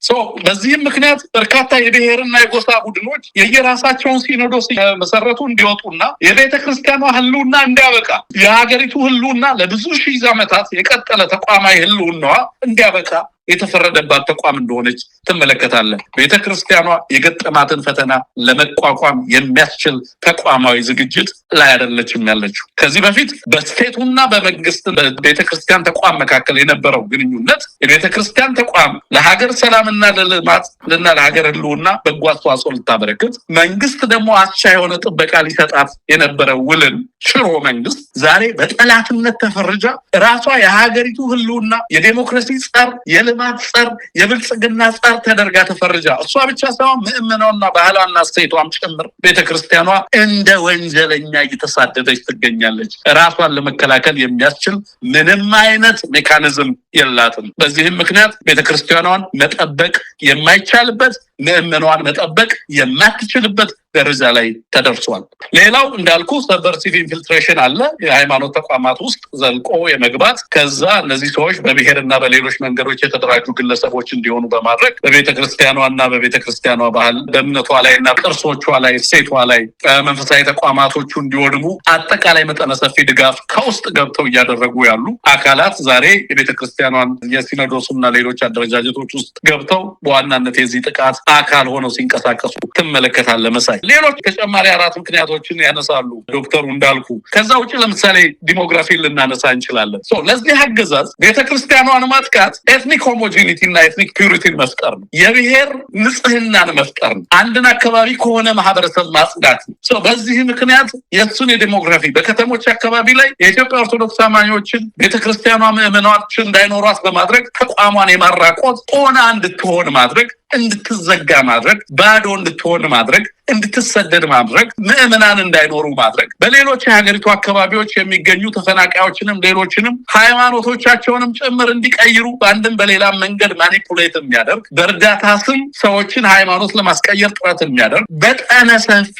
በዚህም ምክንያት በርካታ የብሔርና የጎሳ ቡድኖች የየራሳቸውን ሲኖዶስ መሰረቱ እንዲወጡና የቤተ ክርስቲያኗ ህልውና እንዲያበቃ፣ የሀገሪቱ ህልውና ለብዙ ሺህ ዓመታት የቀጠለ ተቋማዊ ህልውናዋ እንዲያበቃ የተፈረደባት ተቋም እንደሆነች ትመለከታለህ። ቤተ ክርስቲያኗ የገጠማትን ፈተና ለመቋቋም የሚያስችል ተቋማዊ ዝግጅት ላይ አይደለችም ያለችው። ከዚህ በፊት በ state ኡና በመንግስት በቤተ ክርስቲያን ተቋም መካከል የነበረው ግንኙነት የቤተ ክርስቲያን ተቋም ለሀገር ሰላምና ለልማት እና ለሀገር ህልውና በጎ አስተዋጽኦ ልታበረክት፣ መንግስት ደግሞ አቻ የሆነ ጥበቃ ሊሰጣት የነበረ ውልን ሽሮ መንግስት ዛሬ በጠላትነት ተፈርጃ ራሷ የሀገሪቱ ህልውና፣ የዴሞክራሲ ጸር፣ የልማት ጸር፣ የብልጽግና ጸር ተደርጋ ተፈርጃ፣ እሷ ብቻ ሳይሆን ምዕመኗና ባህሏና እሴቷም ጭምር ቤተክርስቲያኗ እንደ ወንጀለኛ እየተሳደደች ትገኛለች። ራሷን ለመከላከል የሚያስችል ምንም አይነት mechanism የላትም። በዚህም ምክንያት ቤተክርስቲያኗን መጠበቅ የማይቻልበት፣ ምዕመኗን መጠበቅ የማትችልበት ደረጃ ላይ ተደርሷል። ሌላው እንዳልኩ subversive infiltration አለ። የሃይማኖት ተቋማት ውስጥ ዘልቆ የመግባት፣ ከዛ እነዚህ ሰዎች በብሔርና በሌሎች መንገዶች የተደራጁ ግለሰቦች እንዲሆኑ በማድረግ በቤተ ክርስቲያኗና በቤተ ክርስቲያኗ ባህል፣ በእምነቷ ላይ እና ቅርሶቿ ላይ፣ እሴቷ ላይ፣ መንፈሳዊ ተቋማቶቹ እንዲወድሙ አጠቃላይ መጠነ ሰፊ ድጋፍ ከውስጥ ገብተው እያደረጉ ያሉ አካላት ዛሬ የቤተ ክርስቲያኗን የሲኖዶሱና ሌሎች አደረጃጀቶች ውስጥ ገብተው በዋናነት የዚህ ጥቃት አካል ሆነው ሲንቀሳቀሱ ትመለከታለህ መሳይ። ሌሎች ተጨማሪ 4 ምክንያቶችን ያነሳሉ ዶክተሩ እንዳልኩ። ከዛ ውጪ ለምሳሌ demography ልናነሳ እንችላለን። ለዚህ አገዛዝ ቤተክርስቲያኗን ማጥቃት ethnic homogeneity እና ethnic purity ን መፍጠር ነው። የብሔር ንጽህናን መፍጠር ነው። አንድን አካባቢ ከሆነ ማህበረሰብ ማጽዳት ነው። በዚህ ምክንያት የሱን የ demography በከተሞች አካባቢ ላይ የኢትዮጵያ ኦርቶዶክስ አማኞችን ቤተክርስቲያኗ ምዕመናኖችን እንዳይኖሯት በማድረግ ተቋሟን የማራቆት ኦና እንድትሆን ማድረግ፣ እንድትዘጋ ማድረግ፣ ባዶ እንድትሆን ማድረግ፣ እንድትሰደድ ማድረግ፣ ምዕመናን እንዳይኖሩ ማድረግ፣ በሌሎች የሀገሪቱ አካባቢዎች የሚገኙ ተፈናቃዮችንም ሌሎችንም ሃይማኖቶቻቸውንም ጭምር እንዲቀይሩ በአንድም በሌላም መንገድ manipulate የሚያደርግ፣ በእርዳታ ስም ሰዎችን ሃይማኖት ለማስቀየር ጥረት የሚያደርግ፣ በጠነ ሰፊ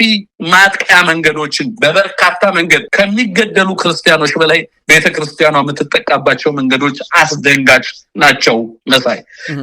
ማጥቂያ መንገዶችን በበርካታ መንገድ ከሚገደሉ ክርስቲያኖች በላይ ቤተክርስቲያኗ የምትጠቃባቸው መንገዶች አስደንጋጭ ናቸው። መሳይ፣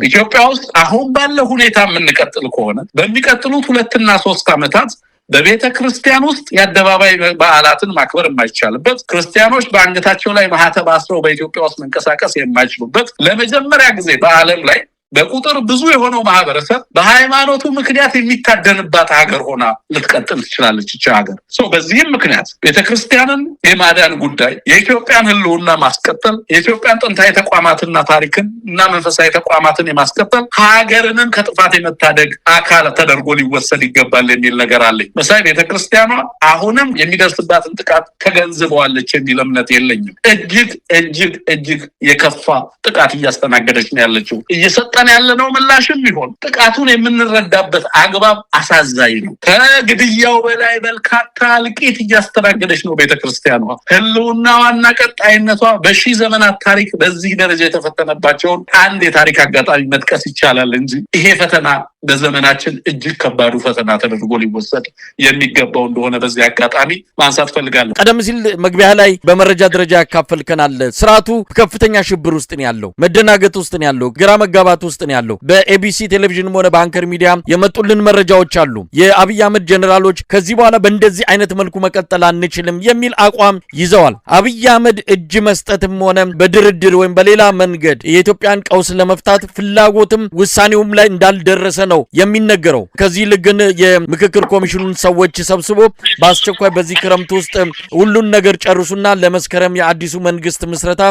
ኢትዮጵያ ውስጥ አሁን ባለው ሁኔታ የምንቀጥል ከሆነ በሚቀጥሉት 2 እና 3 ዓመታት በቤተ ክርስቲያን ውስጥ የአደባባይ በዓላትን ማክበር የማይቻልበት፣ ክርስቲያኖች በአንገታቸው ላይ ማህተብ አስረው በኢትዮጵያ ውስጥ መንቀሳቀስ የማይችሉበት፣ ለመጀመሪያ ጊዜ በዓለም ላይ በቁጥር ብዙ የሆነው ማህበረሰብ በሃይማኖቱ ምክንያት የሚታደንባት ሀገር ሆና ልትቀጥል ትችላለች ይህች ሀገር። በዚህም ምክንያት ቤተክርስቲያንን የማዳን ጉዳይ፣ የኢትዮጵያን ህልውና ማስቀጠል፣ የኢትዮጵያን ጥንታዊ ተቋማትና ታሪክን እና መንፈሳዊ ተቋማትን የማስቀጠል፣ ሀገርንም ከጥፋት የመታደግ አካል ተደርጎ ሊወሰድ ይገባል የሚል ነገር አለኝ። መሳይ፣ ቤተክርስቲያኗ አሁንም የሚደርስባትን ጥቃት ተገንዝበዋለች የሚል እምነት የለኝም። እጅግ እጅግ እጅግ የከፋ ጥቃት እያስተናገደች ነው ያለችው። እየሰጠን ያለነው ምላሽም ይሆን ጥቃቱን የምንረዳበት አግባብ አሳዛኝ ነው። ከግድያው በላይ በርካታ እልቂት እያስተናገደች ነው ቤተክርስቲያኗ። ህልውናዋና ቀጣይነቷ በሺህ ዘመናት ታሪክ በዚህ ደረጃ የተፈተነባቸውን አንድ የታሪክ አጋጣሚ መጥቀስ ይቻላል እንጂ ይሄ ፈተና በዘመናችን እጅግ ከባዱ ፈተና ተደርጎ ሊወሰድ የሚገባው እንደሆነ በዚህ አጋጣሚ ማንሳት ፈልጋለሁ። ቀደም ሲል መግቢያ ላይ በመረጃ ደረጃ ያካፈልከናል። ስርዓቱ ከፍተኛ ሽብር ውስጥ ነው ያለው፣ መደናገጥ ውስጥ ነው ያለው፣ ግራ መጋባት ውስጥ ነው ያለው። በኤቢሲ ቴሌቪዥንም ሆነ በአንከር ሚዲያ የመጡልን መረጃዎች አሉ። የአብይ አህመድ ጀነራሎች ከዚህ በኋላ በእንደዚህ አይነት መልኩ መቀጠል አንችልም የሚል አቋም ይዘዋል። አብይ አህመድ እጅ መስጠትም ሆነ በድርድር ወይም በሌላ መንገድ የኢትዮጵያን ቀውስ ለመፍታት ፍላጎትም ውሳኔውም ላይ እንዳልደረሰ ነው የሚነገረው። ከዚህ ይልቅ ግን የምክክር ኮሚሽኑን ሰዎች ሰብስቦ በአስቸኳይ በዚህ ክረምት ውስጥ ሁሉን ነገር ጨርሱና ለመስከረም የአዲሱ መንግስት ምስረታ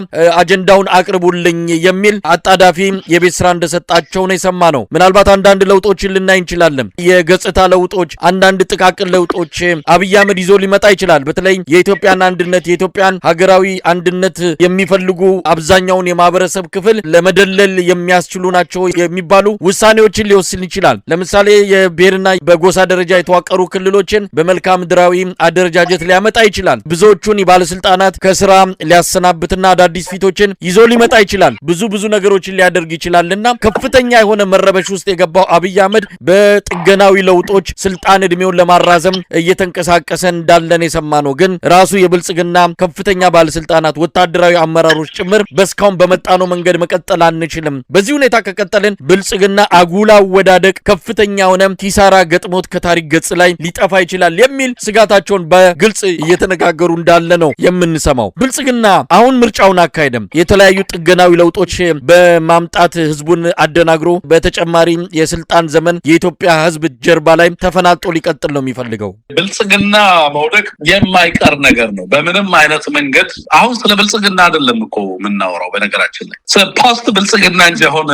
አጀንዳውን አቅርቡልኝ የሚል አጣዳፊ የቤት ስራ እንደሰጣቸው ነው የሰማነው። ምናልባት አንዳንድ ለውጦችን ልናይ እንችላለን። የገጽታ ለውጦች፣ አንዳንድ ጥቃቅን ለውጦች አብይ አህመድ ይዞ ሊመጣ ይችላል። በተለይ የኢትዮጵያን አንድነት፣ የኢትዮጵያን ሀገራዊ አንድነት የሚፈልጉ አብዛኛውን የማህበረሰብ ክፍል ለመደለል የሚያስችሉ ናቸው የሚባሉ ውሳኔዎችን ሊወስን ይችላል። ለምሳሌ የብሔርና በጎሳ ደረጃ የተዋቀሩ ክልሎችን በመልክዓ ምድራዊ አደረጃጀት ሊያመጣ ይችላል። ብዙዎቹን ባለስልጣናት ከስራ ሊያሰናብትና አዳዲስ ፊቶችን ይዞ ሊመጣ ይችላል። ብዙ ብዙ ነገሮችን ሊያደርግ ይችላልና ከፍተኛ የሆነ መረበሽ ውስጥ የገባው አብይ አህመድ በጥገናዊ ለውጦች ስልጣን እድሜውን ለማራዘም እየተንቀሳቀሰ እንዳለን የሰማነው። ግን ራሱ የብልጽግና ከፍተኛ ባለስልጣናት፣ ወታደራዊ አመራሮች ጭምር በስካሁን በመጣነው መንገድ መቀጠል አንችልም፣ በዚህ ሁኔታ ከቀጠልን ብልጽግና አጉላ ወዳደቅ ከፍተኛ የሆነ ኪሳራ ገጥሞት ከታሪክ ገጽ ላይ ሊጠፋ ይችላል የሚል ስጋታቸውን በግልጽ እየተነጋገሩ እንዳለ ነው የምንሰማው። ብልጽግና አሁን ምርጫውን አካሄደም የተለያዩ ጥገናዊ ለውጦች በማምጣት ህዝቡን አደናግሮ በተጨማሪ የስልጣን ዘመን የኢትዮጵያ ህዝብ ጀርባ ላይ ተፈናጦ ሊቀጥል ነው የሚፈልገው። ብልጽግና መውደቅ የማይቀር ነገር ነው በምንም አይነት መንገድ። አሁን ስለ ብልጽግና አይደለም እኮ የምናወራው፣ በነገራችን ላይ ስለ post ብልጽግና እንጂ። አሁን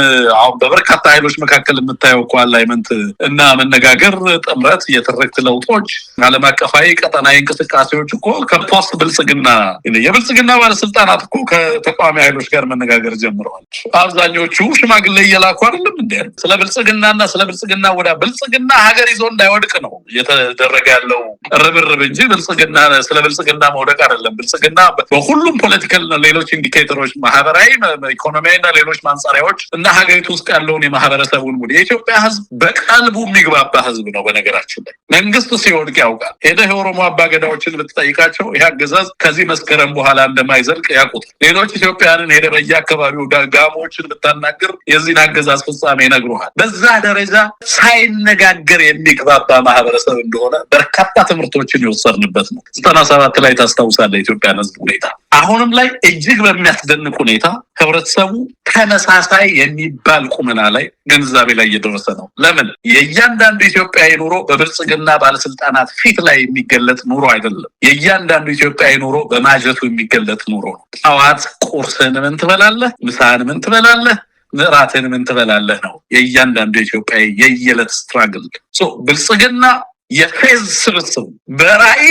በበርካታ ኃይሎች መካከል የምታየው እኮ alignment እና መነጋገር፣ ጥምረት፣ የትርክት ለውጦች፣ ዓለም አቀፋዊ ቀጠናዊ እንቅስቃሴዎች እኮ ከ post ብልጽግና፣ የብልጽግና ባለስልጣናት እኮ ከተቃዋሚ ኃይሎች ጋር መነጋገር ጀምረዋል። አብዛኞቹ ሽማግሌ እየላኩ አይደለም እንዴ? ስለ ብልጽግናና ስለ ብልጽግና ወዳ ብልጽግና ሀገር ይዞ እንዳይወድቅ ነው እየተደረገ ያለው ርብርብ እንጂ ብልጽግና ስለ ብልጽግና መውደቅ አይደለም። ብልጽግና በሁሉም political እና ሌሎች indicator ኦች፣ ማህበራዊ፣ ኢኮኖሚያዊ እና ሌሎች ማንጸሪያዎች እና ሀገሪቱ ውስጥ ያለውን የማህበረሰቡን mood፣ የኢትዮጵያ ህዝብ በቀልቡ የሚግባባ ህዝብ ነው። በነገራችን ላይ መንግስት ሲወድቅ ያውቃል። ሄደህ የኦሮሞ አባገዳዎችን ብትጠይቃቸው ይህ አገዛዝ ከዚህ መስከረም በኋላ እንደማይዘልቅ ያውቁታል። ሌሎች ኢትዮጵያውያንን ሄደህ በየአካባቢው ጋሞዎችን ብታናግር የዚህ የዚህን አገዛዝ ፍጻሜ ይነግሩሃል። በዛ ደረጃ ሳይነጋገር የሚግባባ ማህበረሰብ እንደሆነ በርካታ ትምህርቶችን የወሰድንበት ነው። 97 ላይ ታስታውሳለህ የኢትዮጵያን ህዝብ ሁኔታ። አሁንም ላይ እጅግ በሚያስደንቅ ሁኔታ ህብረተሰቡ ተመሳሳይ የሚባል ቁመና ላይ፣ ግንዛቤ ላይ እየደረሰ ነው። ለምን? የእያንዳንዱ ኢትዮጵያዊ ኑሮ በብልጽግና ባለስልጣናት ፊት ላይ የሚገለጥ ኑሮ አይደለም። የእያንዳንዱ ኢትዮጵያዊ ኑሮ በማጀቱ የሚገለጥ ኑሮ ነው። ጠዋት ቁርስህን ምን ትበላለህ፣ ምሳህን ምን ትበላለህ፣ ምራትህን ምን ትበላለህ ነው የእያንዳንዱ ኢትዮጵያዊ የየዕለት struggle። ብልጽግና የፌዝ ስብስብ፣ በራዕይ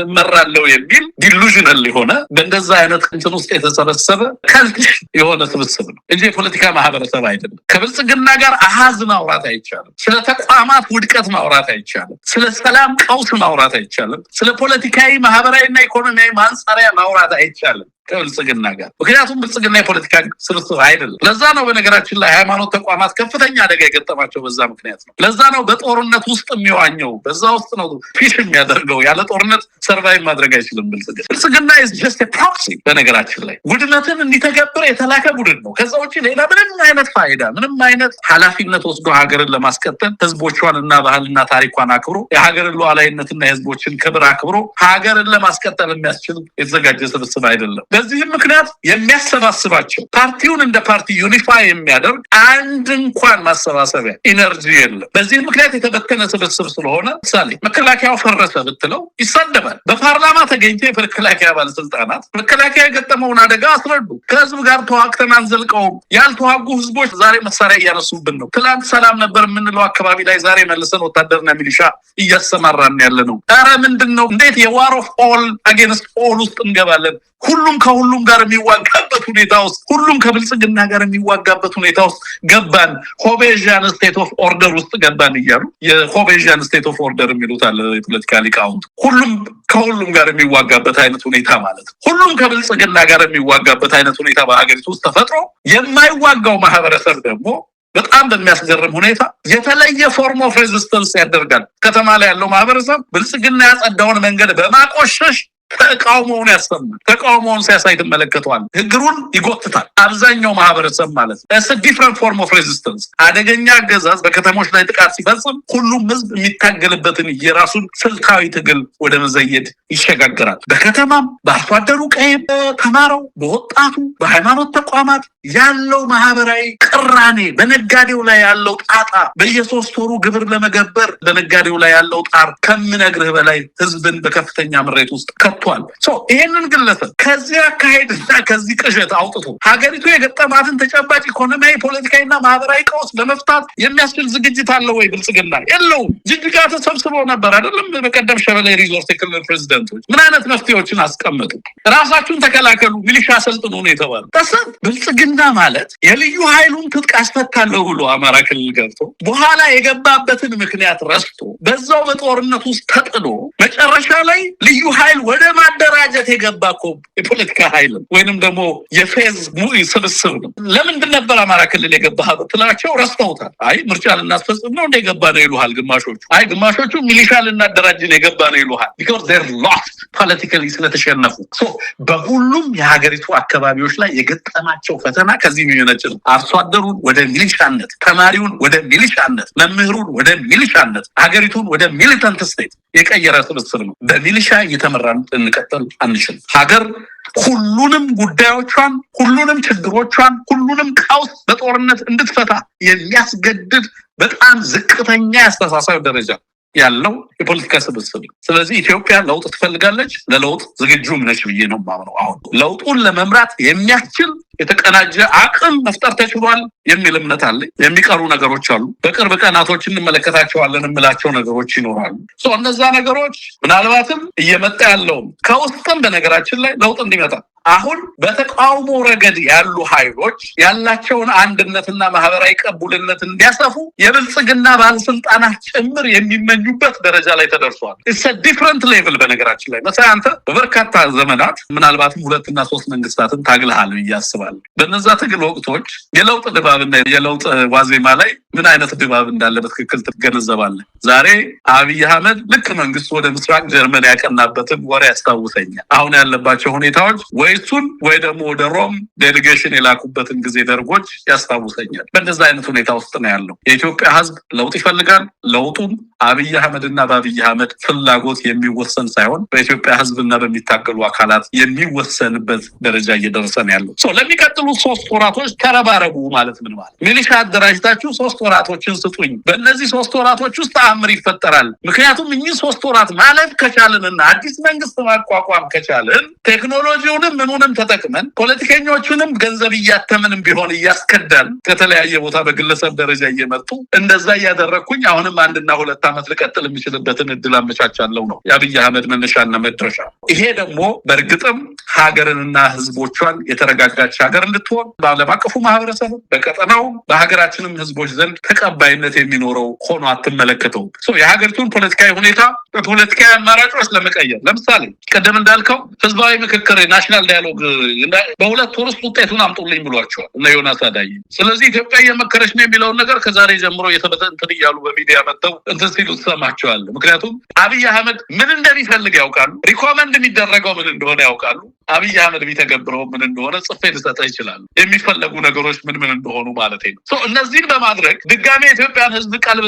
እመራለሁ የሚል delusional የሆነ፣ በእንደዛ አይነት እንትን ውስጥ የተሰበሰበ cultish የሆነ ስብስብ ነው እንጂ የፖለቲካ ማህበረሰብ አይደለም። ከብልጽግና ጋር አሃዝ ማውራት አይቻልም። ስለ ተቋማት ውድቀት ማውራት አይቻልም። ስለ ሰላም ቀውስ ማውራት አይቻልም። ስለ ፖለቲካዊ፣ ማህበራዊና ኢኮኖሚያዊ ማንጸሪያ ማውራት አይቻልም ከብልጽግና ጋር። ምክንያቱም ብልጽግና የፖለቲካ ስብስብ አይደለም። ለዛ ነው በነገራችን ላይ ሃይማኖት ተቋማት ከፍተኛ አደጋ የገጠማቸው በዛ ምክንያት ነው። ለዛ ነው በጦርነት ውስጥ የሚዋኘው፣ በዛ ውስጥ ነው fish የሚያደርገው። ያለ ጦርነት survive ማድረግ አይችልም ብልጽግና። ብልጽግና is just proxy፣ በነገራችን ላይ ውድመትን እንዲተገብር የተላከ ቡድን ነው። ከዛ ውጭ ሌላ ምንም አይነት ፋይዳ፣ ምንም አይነት ኃላፊነት ወስዶ ሀገርን ለማስቀጠል፣ ህዝቦቿን እና ባህልና ታሪኳን አክብሮ፣ የሀገርን ሉዓላዊነትና የህዝቦችን ክብር አክብሮ ሀገርን ለማስቀጠል የሚያስችል የተዘጋጀ ስብስብ አይደለም። በዚህም ምክንያት የሚያሰባስባቸው፣ ፓርቲውን እንደ ፓርቲ unify የሚያደርግ አንድ እንኳን ማሰባሰቢያ energy የለም። በዚህም ምክንያት የተበተነ ስብስብ ስለሆነ፣ ምሳሌ መከላከያው ፈረሰ ብትለው ይሳደባል። በፓርላማ ተገኝቶ የመከላከያ ባለስልጣናት መከላከያ የገጠመውን አደጋ አስረዱ። ከህዝብ ጋር ተዋግተን አንዘልቀውም። ያልተዋጉ ህዝቦች ዛሬ መሳሪያ እያነሱብን ነው። ትላንት ሰላም ነበር የምንለው አካባቢ ላይ ዛሬ መልሰን ወታደርና ሚሊሻ እያሰማራን ያለ ነው። ኧረ ምንድን ነው? እንዴት የ war of all against all ውስጥ እንገባለን? ሁሉም ከሁሉም ጋር የሚዋጋበት ሁኔታ ውስጥ፣ ሁሉም ከብልጽግና ጋር የሚዋጋበት ሁኔታ ውስጥ ገባን። Hobbesian state of order ውስጥ ገባን እያሉ፣ የ Hobbesian state of order የሚሉት አለ የፖለቲካ ሊቃውንት። ሁሉም ከሁሉም ጋር የሚዋጋበት አይነት ሁኔታ ማለት ነው። ሁሉም ከብልጽግና ጋር የሚዋጋበት አይነት ሁኔታ በሀገሪቱ ውስጥ ተፈጥሮ፣ የማይዋጋው ማህበረሰብ ደግሞ በጣም በሚያስገርም ሁኔታ የተለየ form of resistance ያደርጋል። ከተማ ላይ ያለው ማህበረሰብ ብልጽግና ያጸዳውን መንገድ በማቆሸሽ ተቃውሞውን ያሰማል። ተቃውሞውን ሲያሳይ ትመለከተዋል። እግሩን ይጎትታል። አብዛኛው ማህበረሰብ ማለት ነው። Different form of resistance። አደገኛ አገዛዝ በከተሞች ላይ ጥቃት ሲፈጽም ሁሉም ህዝብ የሚታገልበትን የራሱን ስልታዊ ትግል ወደ መዘየድ ይሸጋገራል። በከተማም፣ በአርሶ አደሩ ቀዬ፣ በተማረው፣ በወጣቱ፣ በሃይማኖት ተቋማት ያለው ማህበራዊ ቅራኔ፣ በነጋዴው ላይ ያለው ጣጣ፣ በየ3 ወሩ ግብር ለመገበር በነጋዴው ላይ ያለው ጣር ከምነግርህ በላይ ህዝብን በከፍተኛ ምሬት ውስጥ ከቷል። ይሄንን ግለሰብ ከዚህ አካሄድና ከዚህ ቅዠት አውጥቶ ሀገሪቱ የገጠማትን ተጨባጭ ኢኮኖሚያዊ፣ ፖለቲካዊና ማህበራዊ ቀውስ ለመፍታት የሚያስችል ዝግጅት አለው ወይ? ብልጽግና የለውም። ጅጅጋ ተሰብስበው ነበር አይደለም? በቀደም ሸበሌ ሪዞርት የክልል ፕሬዚደንቶች ምን አይነት መፍትሄዎችን አስቀመጡ? ራሳችሁን ተከላከሉ፣ ሚሊሻ አሰልጥኑ ነው የተባሉ። ብልጽግና ማለት የልዩ ኃይሉን ትጥቅ አስፈታለሁ ብሎ አማራ ክልል ገብቶ፣ በኋላ የገባበትን ምክንያት ረስቶ፣ በዛው በጦርነት ውስጥ ተጥሎ መጨረሻ ላይ ልዩ ኃይል ወደ ማደራጀት የገባ እኮ የፖለቲካ ኃይል ወይንም ደግሞ የፌዝ ስብስብ ነው። ለምንድን ነበር አማራ ክልል የገባህ ብትላቸው ረስተውታል። አይ ምርጫ ልናስፈጽም ነው እንደ የገባ ነው ይሉሃል ግማሾቹ። አይ ግማሾቹ ሚሊሻ ልናደራጅ ነው የገባ ነው ይሉሃል። Because they're lost politically ስለተሸነፉ። በሁሉም የሀገሪቱ አካባቢዎች ላይ የገጠማቸው ፈተና ከዚህ የሚመነጭ ነው። አርሶ አደሩን ወደ ሚሊሻነት፣ ተማሪውን ወደ ሚሊሻነት፣ መምህሩን ወደ ሚሊሻነት፣ ሀገሪቱን ወደ militant state የቀየረ ስብስብ ነው። በሚሊሻ እየተመራን ልንቀጥል አንችልም። ሀገር ሁሉንም ጉዳዮቿን፣ ሁሉንም ችግሮቿን፣ ሁሉንም ቀውስ በጦርነት እንድትፈታ የሚያስገድድ በጣም ዝቅተኛ የአስተሳሰብ ደረጃ ያለው የፖለቲካ ስብስብ ነው። ስለዚህ ኢትዮጵያ ለውጥ ትፈልጋለች፣ ለለውጥ ዝግጁም ነች ብዬ ነው የማምነው። አሁን ለውጡን ለመምራት የሚያስችል የተቀናጀ አቅም መፍጠር ተችሏል የሚል እምነት አለኝ። የሚቀሩ ነገሮች አሉ። በቅርብ ቀናቶች እንመለከታቸዋለን የምላቸው ነገሮች ይኖራሉ። እነዛ ነገሮች ምናልባትም እየመጣ ያለውም ከውስጥም በነገራችን ላይ ለውጥ እንዲመጣ አሁን በተቃውሞ ረገድ ያሉ ኃይሎች ያላቸውን አንድነትና ማህበራዊ ቅቡልነት እንዲያሰፉ የብልጽግና ባለስልጣናት ጭምር የሚመኙበት ደረጃ ላይ ተደርሷል። It's different level። በነገራችን ላይ መሳይ፣ አንተ በበርካታ ዘመናት ምናልባትም ሁለትና ሶስት መንግስታትን ታግልሃል ብዬ አስባለሁ። በነዛ ትግል ወቅቶች የለውጥ ድባብና የለውጥ ዋዜማ ላይ ምን አይነት ድባብ እንዳለ በትክክል ትገነዘባለህ። ዛሬ አብይ አህመድ ልክ መንግስቱ ወደ ምስራቅ ጀርመን ያቀናበትን ወሬ ያስታውሰኛል። አሁን ያለባቸው ሁኔታዎች ወይ ወይ እሱን ወይ ደግሞ ወደ ሮም delegation የላኩበትን ጊዜ ደርጎች ያስታውሰኛል። በእንደዛ አይነት ሁኔታ ውስጥ ነው ያለው። የኢትዮጵያ ህዝብ ለውጥ ይፈልጋል። ለውጡም አብይ አህመድና በአብይ አህመድ ፍላጎት የሚወሰን ሳይሆን በኢትዮጵያ ህዝብና በሚታገሉ አካላት የሚወሰንበት ደረጃ እየደረሰ ነው ያለው። ለሚቀጥሉት 3 ወራቶች ተረባረቡ ማለት ምን ማለት? ሚሊሻ አደራጅታችሁ 3 ወራቶችን ስጡኝ፣ በእነዚህ 3 ወራቶች ውስጥ ተአምር ይፈጠራል። ምክንያቱም እኚህ 3 ወራት ማለፍ ከቻልንና አዲስ መንግስት ማቋቋም ከቻልን ቴክኖሎጂውንም ምኑንም ተጠቅመን ፖለቲከኞቹንም ገንዘብ እያተምንም ቢሆን እያስከዳን ከተለያየ ቦታ በግለሰብ ደረጃ እየመጡ እንደዛ እያደረግኩኝ አሁንም 1 እና 2 ዓመት ልቀጥል የሚችልበትን እድል አመቻቻለሁ ነው የአብይ አህመድ መነሻና መድረሻ። ይሄ ደግሞ በእርግጥም ሀገርንና ህዝቦቿን የተረጋጋች ሀገር እንድትሆን በዓለም አቀፉ ማህበረሰብ፣ በቀጠናው፣ በሀገራችንም ህዝቦች ዘንድ ተቀባይነት የሚኖረው ሆኖ አትመለከተውም። የሀገሪቱን ፖለቲካዊ ሁኔታ በፖለቲካዊ አማራጮች ለመቀየር ለምሳሌ ቀደም እንዳልከው ህዝባዊ ምክክር national dialogue በ2 ወር ውስጥ ውጤቱን አምጡልኝ ብሏቸዋል እነ ዮናስ አዳዬ። ስለዚህ ኢትዮጵያ እየመከረች ነው የሚለውን ነገር ከዛሬ ጀምሮ እንትን እያሉ በሚዲያ መጥተው እንትን ሲሉ ትሰማቸዋለህ። ምክንያቱም አብይ አህመድ ምን እንደሚፈልግ ያውቃሉ። recommend የሚደረገው ምን እንደሆነ ያውቃሉ። አብይ አህመድ ቢተገብረው ምን እንደሆነ ጽፌ ልሰጥህ ይችላል። የሚፈለጉ ነገሮች ምን ምን እንደሆኑ ማለት ነው። እነዚህን በማድረግ ድጋሜ የኢትዮጵያን ህዝብ ቀልብ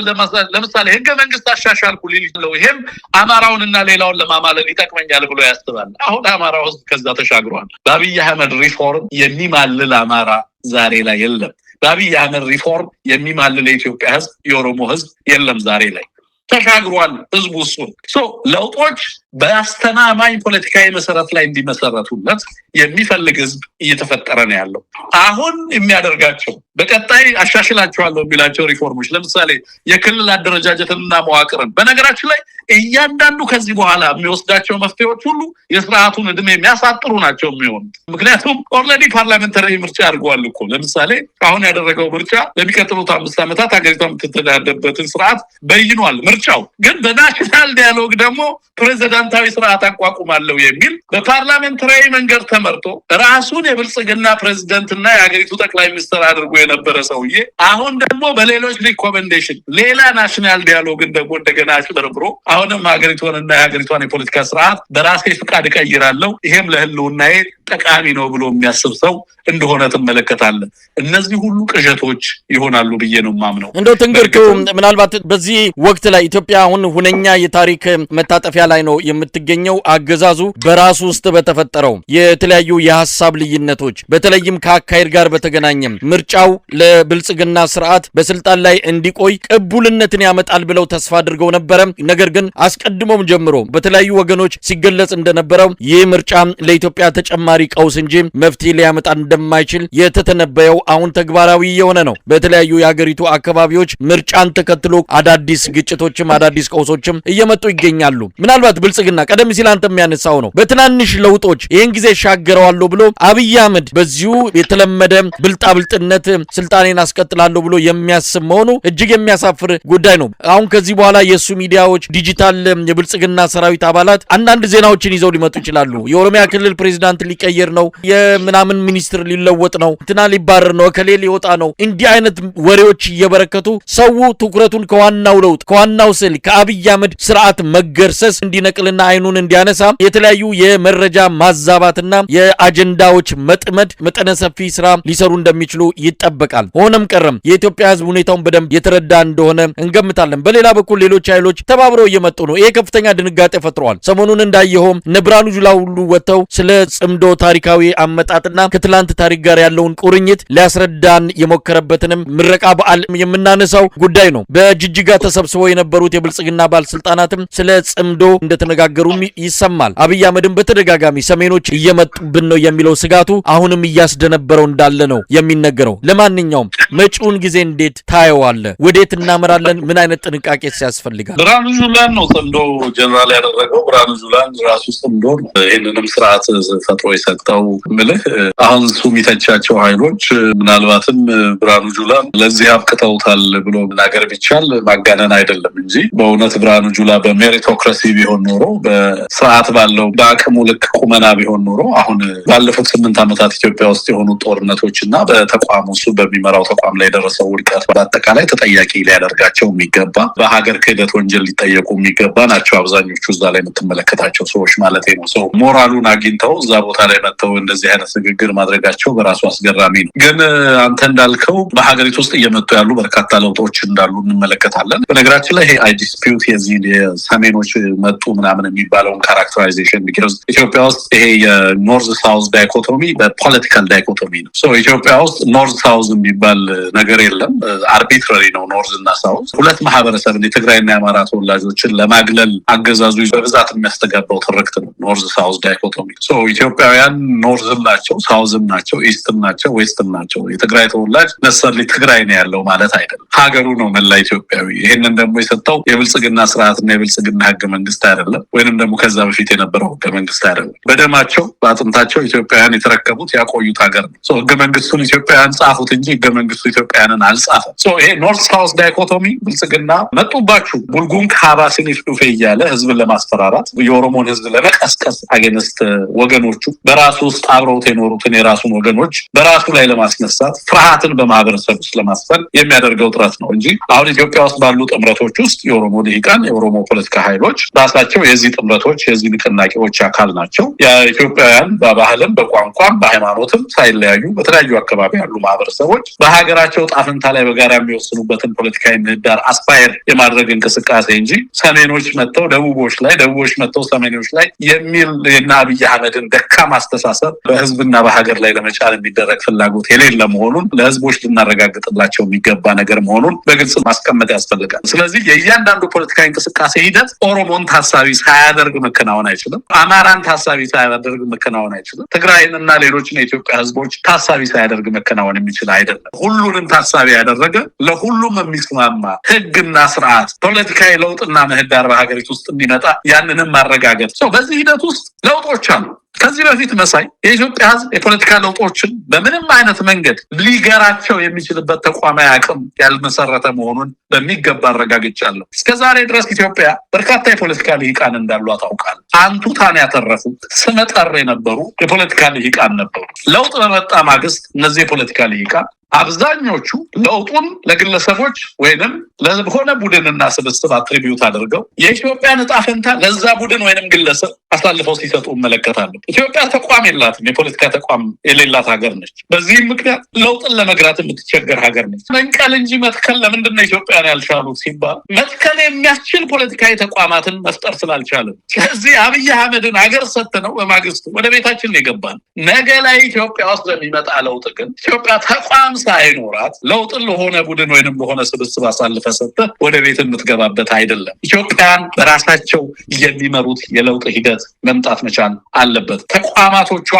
ለምሳሌ ህገ መንግስት አሻሻልኩ ሊል ይችላል። ይሄም አማራውንና ሌላውን ለማማለል ይጠቅመኛል ብሎ ያስባል። አሁን አማራው ህዝብ ከዛ ተሻግሯል። በአብይ አህመድ ሪፎርም የሚማልል አማራ ዛሬ ላይ የለም። በአብይ አህመድ ሪፎርም የሚማልል የኢትዮጵያ ህዝብ፣ የኦሮሞ ህዝብ የለም ዛሬ ላይ። ተሻግሯል ህዝቡ። እሱ ለውጦች በአስተማማኝ ፖለቲካዊ መሰረት ላይ እንዲመሰረቱለት የሚፈልግ ህዝብ እየተፈጠረ ነው ያለው። አሁን የሚያደርጋቸው በቀጣይ አሻሽላቸዋለሁ የሚላቸው ሪፎርሞች ለምሳሌ የክልል አደረጃጀትንና መዋቅርን፣ በነገራችን ላይ እያንዳንዱ ከዚህ በኋላ የሚወስዳቸው መፍትሄዎች ሁሉ የስርዓቱን እድሜ የሚያሳጥሩ ናቸው የሚሆኑት። ምክንያቱም already parliamentary ምርጫ አድርገዋል እኮ። ለምሳሌ አሁን ያደረገው ምርጫ ለሚቀጥሉት 5 ዓመታት ሀገሪቷ የምትተዳደርበትን ስርዓት በይኗል። ምርጫው ግን በ national dialogue ደግሞ ፕሬዝዳንታዊ ስርዓት አቋቁማለሁ የሚል በ parliamentary መንገድ ተመርጦ ራሱን የብልጽግና ፕሬዝዳንትና የሀገሪቱ ጠቅላይ ሚኒስትር አድርጎ የነበረ ሰውዬ አሁን ደግሞ በሌሎች recommendation ሌላ national dialogue ን ደግሞ እንደገና አጭበርብሮ አሁንም ሀገሪቷንና የሀገሪቷን የፖለቲካ ስርዓት በራሴ ፍቃድ እቀይራለሁ፣ ይሄም ለህልውናዬ ጠቃሚ ነው ብሎ የሚያስብ ሰው እንደሆነ ትመለከታለህ። እነዚህ ሁሉ ቅዠቶች ይሆናሉ ብዬ ነው የማምነው። እንደው ትንግርቱ ምናልባት በዚህ ወቅት ላይ ኢትዮጵያ አሁን ሁነኛ የታሪክ መታጠፊያ ላይ ነው የምትገኘው። አገዛዙ በራሱ ውስጥ በተፈጠረው የተለያዩ የሐሳብ ልዩነቶች በተለይም ከአካሄድ ጋር በተገናኘም ምርጫው ለብልጽግና ስርዓት በስልጣን ላይ እንዲቆይ ቅቡልነትን ያመጣል ብለው ተስፋ አድርገው ነበረ። ነገር ግን አስቀድሞም ጀምሮ በተለያዩ ወገኖች ሲገለጽ እንደነበረው ይህ ምርጫ ለኢትዮጵያ ተጨማሪ ቀውስ እንጂ መፍትሄ ሊያመጣ እንደማይችል የተተነበየው አሁን ተግባራዊ የሆነ ነው። በተለያዩ የሀገሪቱ አካባቢዎች ምርጫን ተከትሎ አዳዲስ ግጭቶችም አዳዲስ ቀውሶችም እየመጡ ይገኛሉ። ምናልባት ብልጽግና ቀደም ሲል አንተ የሚያነሳው ነው በትናንሽ ለውጦች ይሄን ጊዜ ሻገረዋለሁ ብሎ አብይ አህመድ በዚሁ የተለመደ ብልጣብልጥነት ስልጣኔን አስቀጥላለሁ ብሎ የሚያስብ መሆኑ እጅግ የሚያሳፍር ጉዳይ ነው። አሁን ከዚህ በኋላ የሱ ሚዲያዎች፣ ዲጂታል የብልጽግና ሰራዊት አባላት አንዳንድ ዜናዎችን ይዘው ሊመጡ ይችላሉ። የኦሮሚያ ክልል ፕሬዝዳንት ሊቀየር ነው፣ የምናምን ሚኒስትር ሊለወጥ ነው፣ እንትና ሊባረር ነው፣ እከሌ ሊወጣ ነው። እንዲህ አይነት ወሬዎች እየበረከቱ ሰው ትኩረቱን ከዋናው ለውጥ ከዋናው ስል ከአብይ አህመድ ስርዓት መገርሰስ እንዲነቅልና አይኑን እንዲያነሳ የተለያዩ የመረጃ ማዛባትና የአጀንዳዎች መጥመድ መጠነ ሰፊ ስራ ሊሰሩ እንደሚችሉ ይጠበቃል። ሆነም ቀረም የኢትዮጵያ ሕዝብ ሁኔታውን በደንብ የተረዳ እንደሆነ እንገምታለን። በሌላ በኩል ሌሎች ኃይሎች ተባብረው እየመጡ ነው። ይሄ ከፍተኛ ድንጋጤ ፈጥሯል። ሰሞኑን እንዳየኸውም እነ ብርሃኑ ጁላ ሁሉ ወጥተው ስለ ጽምዶ ታሪካዊ አመጣጥና ከትላንት ታሪክ ጋር ያለውን ቁርኝት ሊያስረዳን የሞከረበትንም ምረቃ በዓል የምናነሳው ጉዳይ ነው። በጅጅጋ ተሰብስበው የነበሩት የብልጽግና ባለስልጣናትም ስለ ጽምዶ እንደተነጋገሩም ይሰማል። አብይ አህመድም በተደጋጋሚ ሰሜኖች እየመጡብን ነው የሚለው ስጋቱ አሁንም እያስደነበረው እንዳለ ነው የሚነገረው። ለማንኛውም መጪውን ጊዜ እንዴት ታየዋለህ? ወዴት እናመራለን? ምን አይነት ጥንቃቄስ ያስፈልጋል? ብርሃኑ ጁላን ነው ጽምዶ ጀነራል ያደረገው። ብርሃኑ ጁላን ራሱ ጽምዶ ይህንንም ስርዓት ፈጥሮ የሰጠው ምልህ አሁን እሱ የሚተቻቸው ኃይሎች ምናልባትም ብርሃኑ ጁላን ለዚህ አብቅተውታል ብሎ መናገር ቢቻል ማጋነን አይደለም እንጂ በእውነት ብርሃኑ ጁላ በ meritocracy ቢሆን ኖሮ፣ በስርዓት ባለው በአቅሙ ልክ ቁመና ቢሆን ኖሮ አሁን ባለፉት 8 ዓመታት ኢትዮጵያ ውስጥ የሆኑ ጦርነቶች እና በተቋሙ እሱ በሚመራው ተቋም ላይ የደረሰው ውድቀት በአጠቃላይ ተጠያቂ ሊያደርጋቸው የሚገባ፣ በሀገር ክህደት ወንጀል ሊጠየቁ የሚገባ ናቸው አብዛኞቹ እዛ ላይ የምትመለከታቸው ሰዎች ማለት ነው። ሰው ሞራሉን አግኝተው እዛ ቦታ ላይ መጥተው እንደዚህ አይነት ንግግር ማድረጋቸው በራሱ አስገራሚ ነው። ግን አንተ እንዳልከው በሀገሪቱ ውስጥ እየመጡ ያሉ በርካታ ለውጦች እንዳሉ እንመለከታለን። በነገራችን ላይ ይሄ I dispute የዚህ የሰሜኖች መጡ ምናምን የሚባለውን characterization፣ because ኢትዮጵያ ውስጥ ይሄ የ north south dichotomy በ political dichotomy ነው። So ኢትዮጵያ ውስጥ north south የሚባል ነገር የለም። Arbitrary ነው north እና south። ሁለት ማህበረሰብን፣ የትግራይና የአማራ ተወላጆችን ለማግለል አገዛዙ በብዛት የሚያስተጋባው ትርክት ነው north south dichotomy። So ኢትዮጵያውያን north ም ናቸው፣ south ም ናቸው፣ east ም ናቸው፣ west ም ናቸው። የትግራይ ተወላጅ necessarily ትግራይ ነው ያለው ማለት አይደለም። ሀገሩ ነው መላ ኢትዮጵያዊ። ይህንን ደግሞ የሰጠው የብልጽግና ስርዓትና የብልጽግና ህገ መንግስት አይደለም፣ ወይንም ደግሞ ከዛ በፊት የነበረው ህገ መንግስት አይደለም። በደማቸው በአጥንታቸው ኢትዮጵያውያን የተረከቡት ያቆዩት ሀገር ነው። So ህገ መንግስቱን ኢትዮጵያውያን ጻፉት እንጂ ህገ መንግስቱ ኢትዮጵያውያንን አልጻፈም። So ይሄ north south dichotomy ብልጽግና መጡባችሁ ቡልጉን kaabaa isiniif dhufe እያለ ህዝብን ለማስፈራራት፣ የኦሮሞን ህዝብ ለመቀስቀስ against ወገኖቹ፣ በራሱ ውስጥ አብረውት የኖሩትን የራሱን ወገኖች በራሱ ላይ ለማስነሳት፣ ፍርሃትን በማህበረሰብ ውስጥ ለማስፈን የሚያደርገው ጥረት ነው እንጂ አሁን ኢትዮጵያ ውስጥ ባሉ ጥምረቶች ውስጥ የኦሮሞ ልሂቃን፣ የኦሮሞ ፖለቲካ ኃይሎች ራሳቸው የዚህ ጥምረቶች፣ የዚህ ንቅናቄዎች አካል ናቸው። የኢትዮጵያውያን በባህልም በቋንቋም በሃይማኖትም ሳይለያዩ በተለያዩ አካባቢ ያሉ ማህበረሰቦች በሀገራቸው እጣፈንታ ላይ በጋራ የሚወስኑበትን ፖለቲካዊ ምህዳር aspire የማድረግ እንቅስቃሴ እንጂ ሰሜኖች መጥተው ደቡቦች ላይ፣ ደቡቦች መጥተው ሰሜኖች ላይ የሚል የእነ አብይ አህመድን ደካማ አስተሳሰብ በህዝብና በሀገር ላይ ለመጫን የሚደረግ ፍላጎት የሌለ መሆኑን ለህዝቦች ልናረጋግጥላቸው የሚገባ ነገር መሆኑን በግልጽ ማስቀመጥ ያስፈልጋል። ስለዚህ የእያንዳንዱ ፖለቲካዊ እንቅስቃሴ ሂደት ኦሮሞን ታሳቢ ሳያደርግ መከናወን አይችልም። አማራን ታሳቢ ሳያደርግ መከናወን አይችልም። ትግራይን እና ሌሎችን የኢትዮጵያ ህዝቦች ታሳቢ ሳያደርግ መከናወን የሚችል አይደለም። ሁሉንም ታሳቢ ያደረገ፣ ለሁሉም የሚስማማ ህግና ስርዓት፣ ፖለቲካዊ ለውጥና ምህዳር በሀገሪቱ ውስጥ እንዲመጣ ያንንም ማረጋገጥ። So በዚህ ሂደት ውስጥ ለውጦች አሉ። ከዚህ በፊት መሳይ የኢትዮጵያ ህዝብ የፖለቲካ ለውጦችን በምንም አይነት መንገድ ሊገራቸው የሚችልበት ተቋማዊ አቅም ያልመሰረተ መሆኑን በሚገባ አረጋግጫለሁ። እስከ ዛሬ ድረስ ኢትዮጵያ በርካታ የፖለቲካ ልሂቃን እንዳሏት አውቃለሁ። አንቱታን ያተረፉ ስመጠር የነበሩ የፖለቲካ ልሂቃን ነበሩ። ለውጥ በመጣ ማግስት እነዚህ የፖለቲካ ልሂቃን አብዛኞቹ ለውጡን ለግለሰቦች ወይንም ለሆነ ቡድንና ስብስብ attribute አድርገው የኢትዮጵያን ዕጣ ፈንታ ለዛ ቡድን ወይንም ግለሰብ አሳልፈው ሲሰጡ እመለከታለሁ። ኢትዮጵያ ተቋም የላትም፣ የፖለቲካ ተቋም የሌላት ሀገር ነች። በዚህም ምክንያት ለውጥን ለመግራት የምትቸገር ሀገር ነች። መንቀል እንጂ መትከል ለምንድን ነው ኢትዮጵያን ያልቻሉት ሲባል መትከል የሚያስችል ፖለቲካዊ ተቋማትን መፍጠር ስላልቻለን። ስለዚህ አብይ አህመድን ሀገር ሰጥተነው በማግስቱ ወደ ቤታችን የገባን። ነገ ላይ ኢትዮጵያ ውስጥ በሚመጣ ለውጥ ግን ኢትዮጵያ ተቋም ሳይኖራት ለውጥን ለሆነ ቡድን ወይንም ለሆነ ስብስብ አሳልፈህ ሰጥተህ ወደ ቤት የምትገባበት አይደለም። ኢትዮጵያን በራሳቸው የሚመሩት የለውጥ ሂደት መምጣት መቻል አለበት። ተቋማቶቿ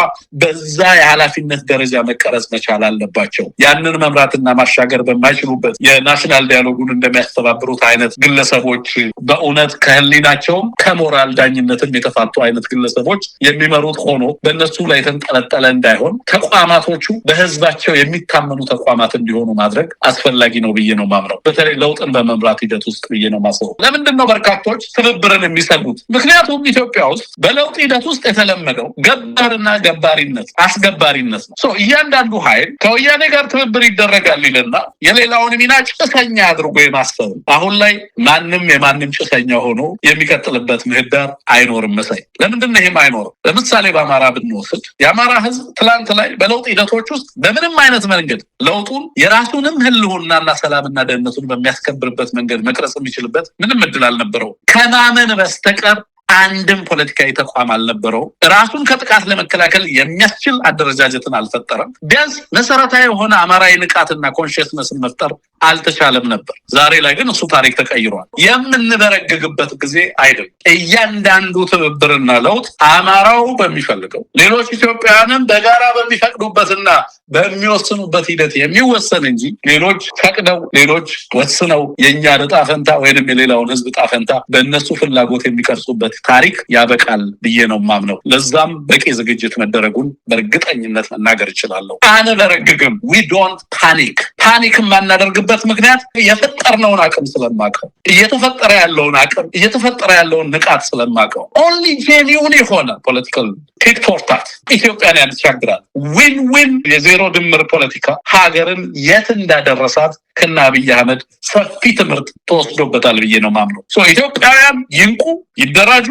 በዛ የኃላፊነት ደረጃ መቀረጽ መቻል አለባቸው። ያንን መምራትና ማሻገር በማይችሉበት የ national dialogue ኡን እንደሚያስተባብሩት አይነት ግለሰቦች፣ በእውነት ከህሊናቸውም ከሞራል ዳኝነትም የተፋቱ አይነት ግለሰቦች የሚመሩት ሆኖ በእነሱ ላይ የተንጠለጠለ እንዳይሆን ተቋማቶቹ በህዝባቸው የሚታመኑ ተቋማት እንዲሆኑ ማድረግ አስፈላጊ ነው ብዬ ነው ማምነው። በተለይ ለውጥን በመምራት ሂደት ውስጥ ብዬ ነው ማስበው። ለምንድን ነው በርካቶች ትብብርን የሚሰጉት? ምክንያቱም ኢትዮጵያ ውስጥ በለውጥ ሂደት ውስጥ የተለመደው ገባርና ገባሪነት፣ አስገባሪነት ነው። So እያንዳንዱ ኃይል ከወያኔ ጋር ትብብር ይደረጋል ይልና የሌላውን ሚና ጭሰኛ አድርጎ የማሰብ፣ አሁን ላይ ማንም የማንም ጭሰኛ ሆኖ የሚቀጥልበት ምህዳር አይኖርም። መሳይ፣ ለምንድን ነው ይሄም አይኖርም? ለምሳሌ በአማራ ብንወስድ የአማራ ህዝብ ትላንት ላይ በለውጥ ሂደቶች ውስጥ በምንም አይነት መንገድ ለውጡን የራሱንም ህልውናና ሰላምና ደህንነቱን በሚያስከብርበት መንገድ መቅረጽ የሚችልበት ምንም እድል አልነበረው። ከማመን በስተቀር አንድም ፖለቲካዊ ተቋም አልነበረው። ራሱን ከጥቃት ለመከላከል የሚያስችል አደረጃጀትን አልፈጠረም። ቢያንስ መሰረታዊ የሆነ አማራዊ ንቃትና consciousness ን መፍጠር አልተቻለም ነበር። ዛሬ ላይ ግን እሱ ታሪክ ተቀይሯል። የምንበረግግበት ጊዜ አይደለም። እያንዳንዱ ትብብርና ለውጥ አማራው በሚፈልገው፣ ሌሎች ኢትዮጵያውያንም በጋራ በሚፈቅዱበትና በሚወስኑበት ሂደት የሚወሰን እንጂ ሌሎች ፈቅደው፣ ሌሎች ወስነው የእኛ ዕጣ ፈንታ ወይንም የሌላውን ህዝብ ዕጣ ፈንታ በእነሱ ፍላጎት የሚቀርጹበት ታሪክ ያበቃል ብዬ ነው ማምነው። ለዛም በቂ ዝግጅት መደረጉን በእርግጠኝነት መናገር እችላለሁ። አንበረግግም። We don't panic። Panic የማናደርግበት ምክንያት የፈጠርነውን አቅም ስለማቀው፣ እየተፈጠረ ያለውን አቅም፣ እየተፈጠረ ያለውን ንቃት ስለማቀው፣ only genuine የሆነ political tit for tat ኢትዮጵያን ያሻግራል። Win win የዜሮ ድምር ፖለቲካ ሀገርን የት እንዳደረሳት ከነ አብይ አህመድ ሰፊ ትምህርት ተወስዶበታል ብዬ ነው ማምነው። So ኢትዮጵያውያን ይንቁ፣ ይደራጁ። ያዘጋጁ፣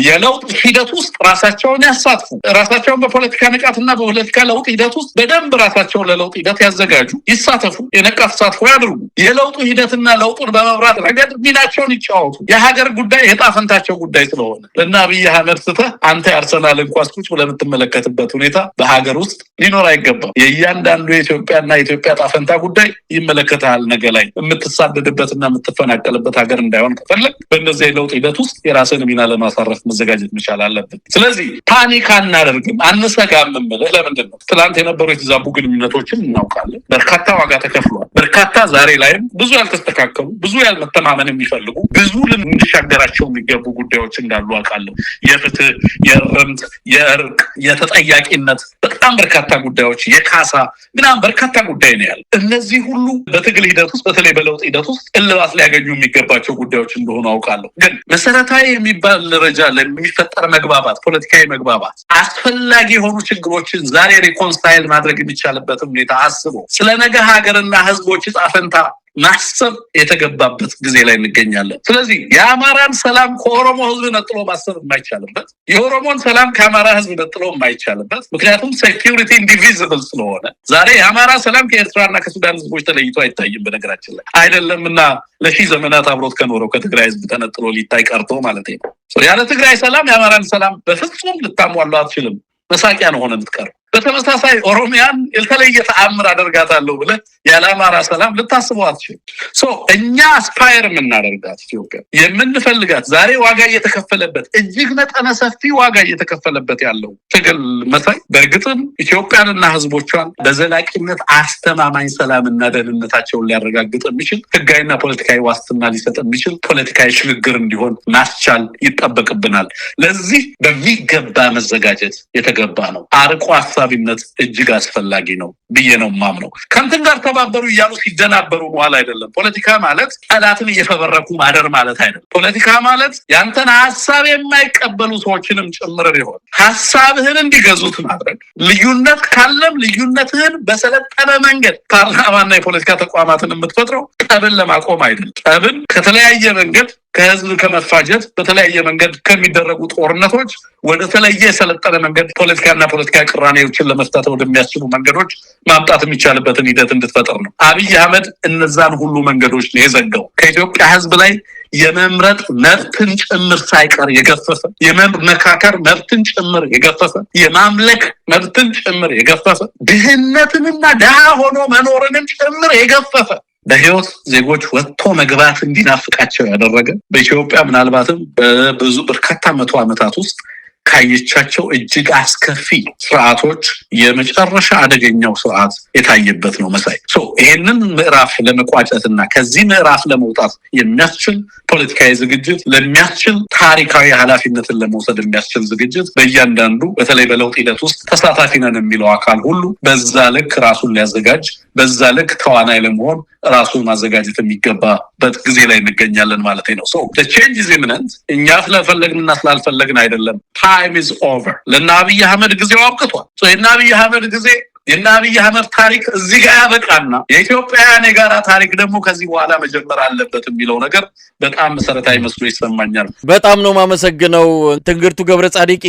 የለውጥ ሂደት ውስጥ ራሳቸውን ያሳትፉ፣ ራሳቸውን በፖለቲካ ንቃትና በፖለቲካ ለውጥ ሂደት ውስጥ በደንብ ራሳቸውን ለለውጥ ሂደት ያዘጋጁ፣ ይሳተፉ፣ የነቃ ተሳትፎ ያድርጉ። የለውጡ ሂደትና ለውጡን በመምራት ረገድ ሚናቸውን ይጫወቱ። የሀገር ጉዳይ የዕጣ ፈንታቸው ጉዳይ ስለሆነ ለእነ አብይ አህመድ ስተህ አንተ የአርሰናልን ኳስ ቁጭ ብለህ የምትመለከትበት ሁኔታ በሀገር ውስጥ ሊኖር አይገባም። የእያንዳንዱ የኢትዮጵያና የኢትዮጵያ ዕጣ ፈንታ ጉዳይ ይመለከትሃል። ነገ ላይ የምትሳደድበትና የምትፈናቀልበት ሀገር እንዳይሆን ከፈለግክ በእነዚህ የለውጥ ሂደት ውስጥ የራስን ሚና ለማሳረፍ መዘጋጀት መቻል አለብን። ስለዚህ panic አናደርግም፣ አንሰጋም የምልህ ለምንድን ነው? ትላንት የነበሩ የተዛቡ ግንኙነቶችን እናውቃለን። በርካታ ዋጋ ተከፍሏል። በርካታ ዛሬ ላይም ብዙ ያልተስተካከሉ፣ ብዙ ያልመተማመን የሚፈልጉ፣ ብዙ ልንሻገራቸው የሚገቡ ጉዳዮች እንዳሉ አውቃለሁ። የፍትህ፣ የእርምት፣ የእርቅ፣ የተጠያቂነት በጣም በርካታ ጉዳዮች፣ የካሳ ምናምን በርካታ ጉዳይ ነው ያለ። እነዚህ ሁሉ በትግል ሂደት ውስጥ፣ በተለይ በለውጥ ሂደት ውስጥ እልባት ሊያገኙ የሚገባቸው ጉዳዮች እንደሆኑ አውቃለሁ። ግን መሰረታዊ የሚባል ደረጃ ለሚፈጠር መግባባት፣ ፖለቲካዊ መግባባት አስፈላጊ የሆኑ ችግሮችን ዛሬ reconcile ማድረግ የሚቻልበትን ሁኔታ አስቦ ስለ ነገ ሀገርና ሕዝቦች ዕጣ ፈንታ ማሰብ የተገባበት ጊዜ ላይ እንገኛለን። ስለዚህ የአማራን ሰላም ከኦሮሞ ሕዝብ ነጥሎ ማሰብ የማይቻልበት፣ የኦሮሞን ሰላም ከአማራ ሕዝብ ነጥሎ የማይቻልበት፣ ምክንያቱም security indivisible ስለሆነ ዛሬ የአማራ ሰላም ከኤርትራና ከሱዳን ሕዝቦች ተለይቶ አይታይም። በነገራችን ላይ አይደለም እና ለሺህ ዘመናት አብሮት ከኖረው ከትግራይ ሕዝብ ተነጥሎ ሊታይ ቀርቶ ማለት ነው። ያለ ትግራይ ሰላም የአማራን ሰላም በፍጹም ልታሟሉ አትችልም። መሳቂያ ነው ሆነ የምትቀረው። በተመሳሳይ ኦሮሚያን የተለየ ተአምር አደርጋታለሁ ብለህ ያለ አማራ ሰላም ልታስበው አትችልም። So እኛ aspire የምናደርጋት ኢትዮጵያ፣ የምንፈልጋት፣ ዛሬ ዋጋ እየተከፈለበት፣ እጅግ መጠነ ሰፊ ዋጋ እየተከፈለበት ያለው ትግል መሳይ፣ በእርግጥም ኢትዮጵያንና ህዝቦቿን በዘላቂነት አስተማማኝ ሰላምና ደህንነታቸውን ሊያረጋግጥ የሚችል፣ ህጋዊና ፖለቲካዊ ዋስትና ሊሰጥ የሚችል ፖለቲካዊ ሽግግር እንዲሆን ማስቻል ይጠበቅብናል። ለዚህ በሚገባ መዘጋጀት የተገባ ነው። አርቆ አሳቢነት እጅግ አስፈላጊ ነው ብዬ ነው የማምነው። ከእንትን ጋር ተባበሩ እያሉ ሲደናበሩ መዋል አይደለም። ፖለቲካ ማለት ጠላትን እየፈበረኩ ማደር ማለት አይደለም። ፖለቲካ ማለት ያንተን ሀሳብ የማይቀበሉ ሰዎችንም ጭምር ቢሆን ሀሳብህን እንዲገዙት ማድረግ፣ ልዩነት ካለም ልዩነትህን በሰለጠነ መንገድ። ፓርላማና የፖለቲካ ተቋማትን የምትፈጥረው ጠብን ለማቆም አይደለም። ጠብን ከተለያየ መንገድ ከህዝብ ከመፋጀት፣ በተለያየ መንገድ ከሚደረጉ ጦርነቶች ወደ ተለየ የሰለጠነ መንገድ ፖለቲካና ፖለቲካ ቅራኔዎችን ለመፍታት ወደሚያስችሉ መንገዶች ማምጣት የሚቻልበትን ሂደት እንድትፈጥር ነው። አብይ አህመድ እነዛን ሁሉ መንገዶች ነው የዘጋው። ከኢትዮጵያ ህዝብ ላይ የመምረጥ መብትን ጭምር ሳይቀር የገፈፈ፣ የመመካከር መብትን ጭምር የገፈፈ፣ የማምለክ መብትን ጭምር የገፈፈ፣ ድህነትንና ድሃ ሆኖ መኖርንም ጭምር የገፈፈ፣ በህይወት ዜጎች ወጥቶ መግባት እንዲናፍቃቸው ያደረገ፣ በኢትዮጵያ ምናልባትም በብዙ በርካታ መቶ ዓመታት ውስጥ ካየቻቸው እጅግ አስከፊ ስርዓቶች የመጨረሻ አደገኛው ስርዓት የታየበት ነው መሳይ። So ይሄንን ምዕራፍ ለመቋጨትና ከዚህ ምዕራፍ ለመውጣት የሚያስችል ፖለቲካዊ ዝግጅት፣ ለሚያስችል ታሪካዊ ኃላፊነትን ለመውሰድ የሚያስችል ዝግጅት በእያንዳንዱ፣ በተለይ በለውጥ ሂደት ውስጥ ተሳታፊ ነን የሚለው አካል ሁሉ በዛ ልክ ራሱን ሊያዘጋጅ፣ በዛ ልክ ተዋናይ ለመሆን ራሱን ማዘጋጀት የሚገባበት ጊዜ ላይ እንገኛለን ማለት ነው። So change is imminent። እኛ ስለፈለግንና ስላልፈለግን አይደለም። Time is over። ለእነ አብይ አህመድ ጊዜው አብቅቷል። የእነ አብይ አህመድ ጊዜ፣ የእነ አብይ አህመድ ታሪክ እዚህ ጋር ያበቃና የኢትዮጵያውያን የጋራ ታሪክ ደግሞ ከዚህ በኋላ መጀመር አለበት የሚለው ነገር በጣም መሰረታዊ መስሎ ይሰማኛል። በጣም ነው የማመሰግነው። ትንግርቱ ገብረ ጻዲቅ።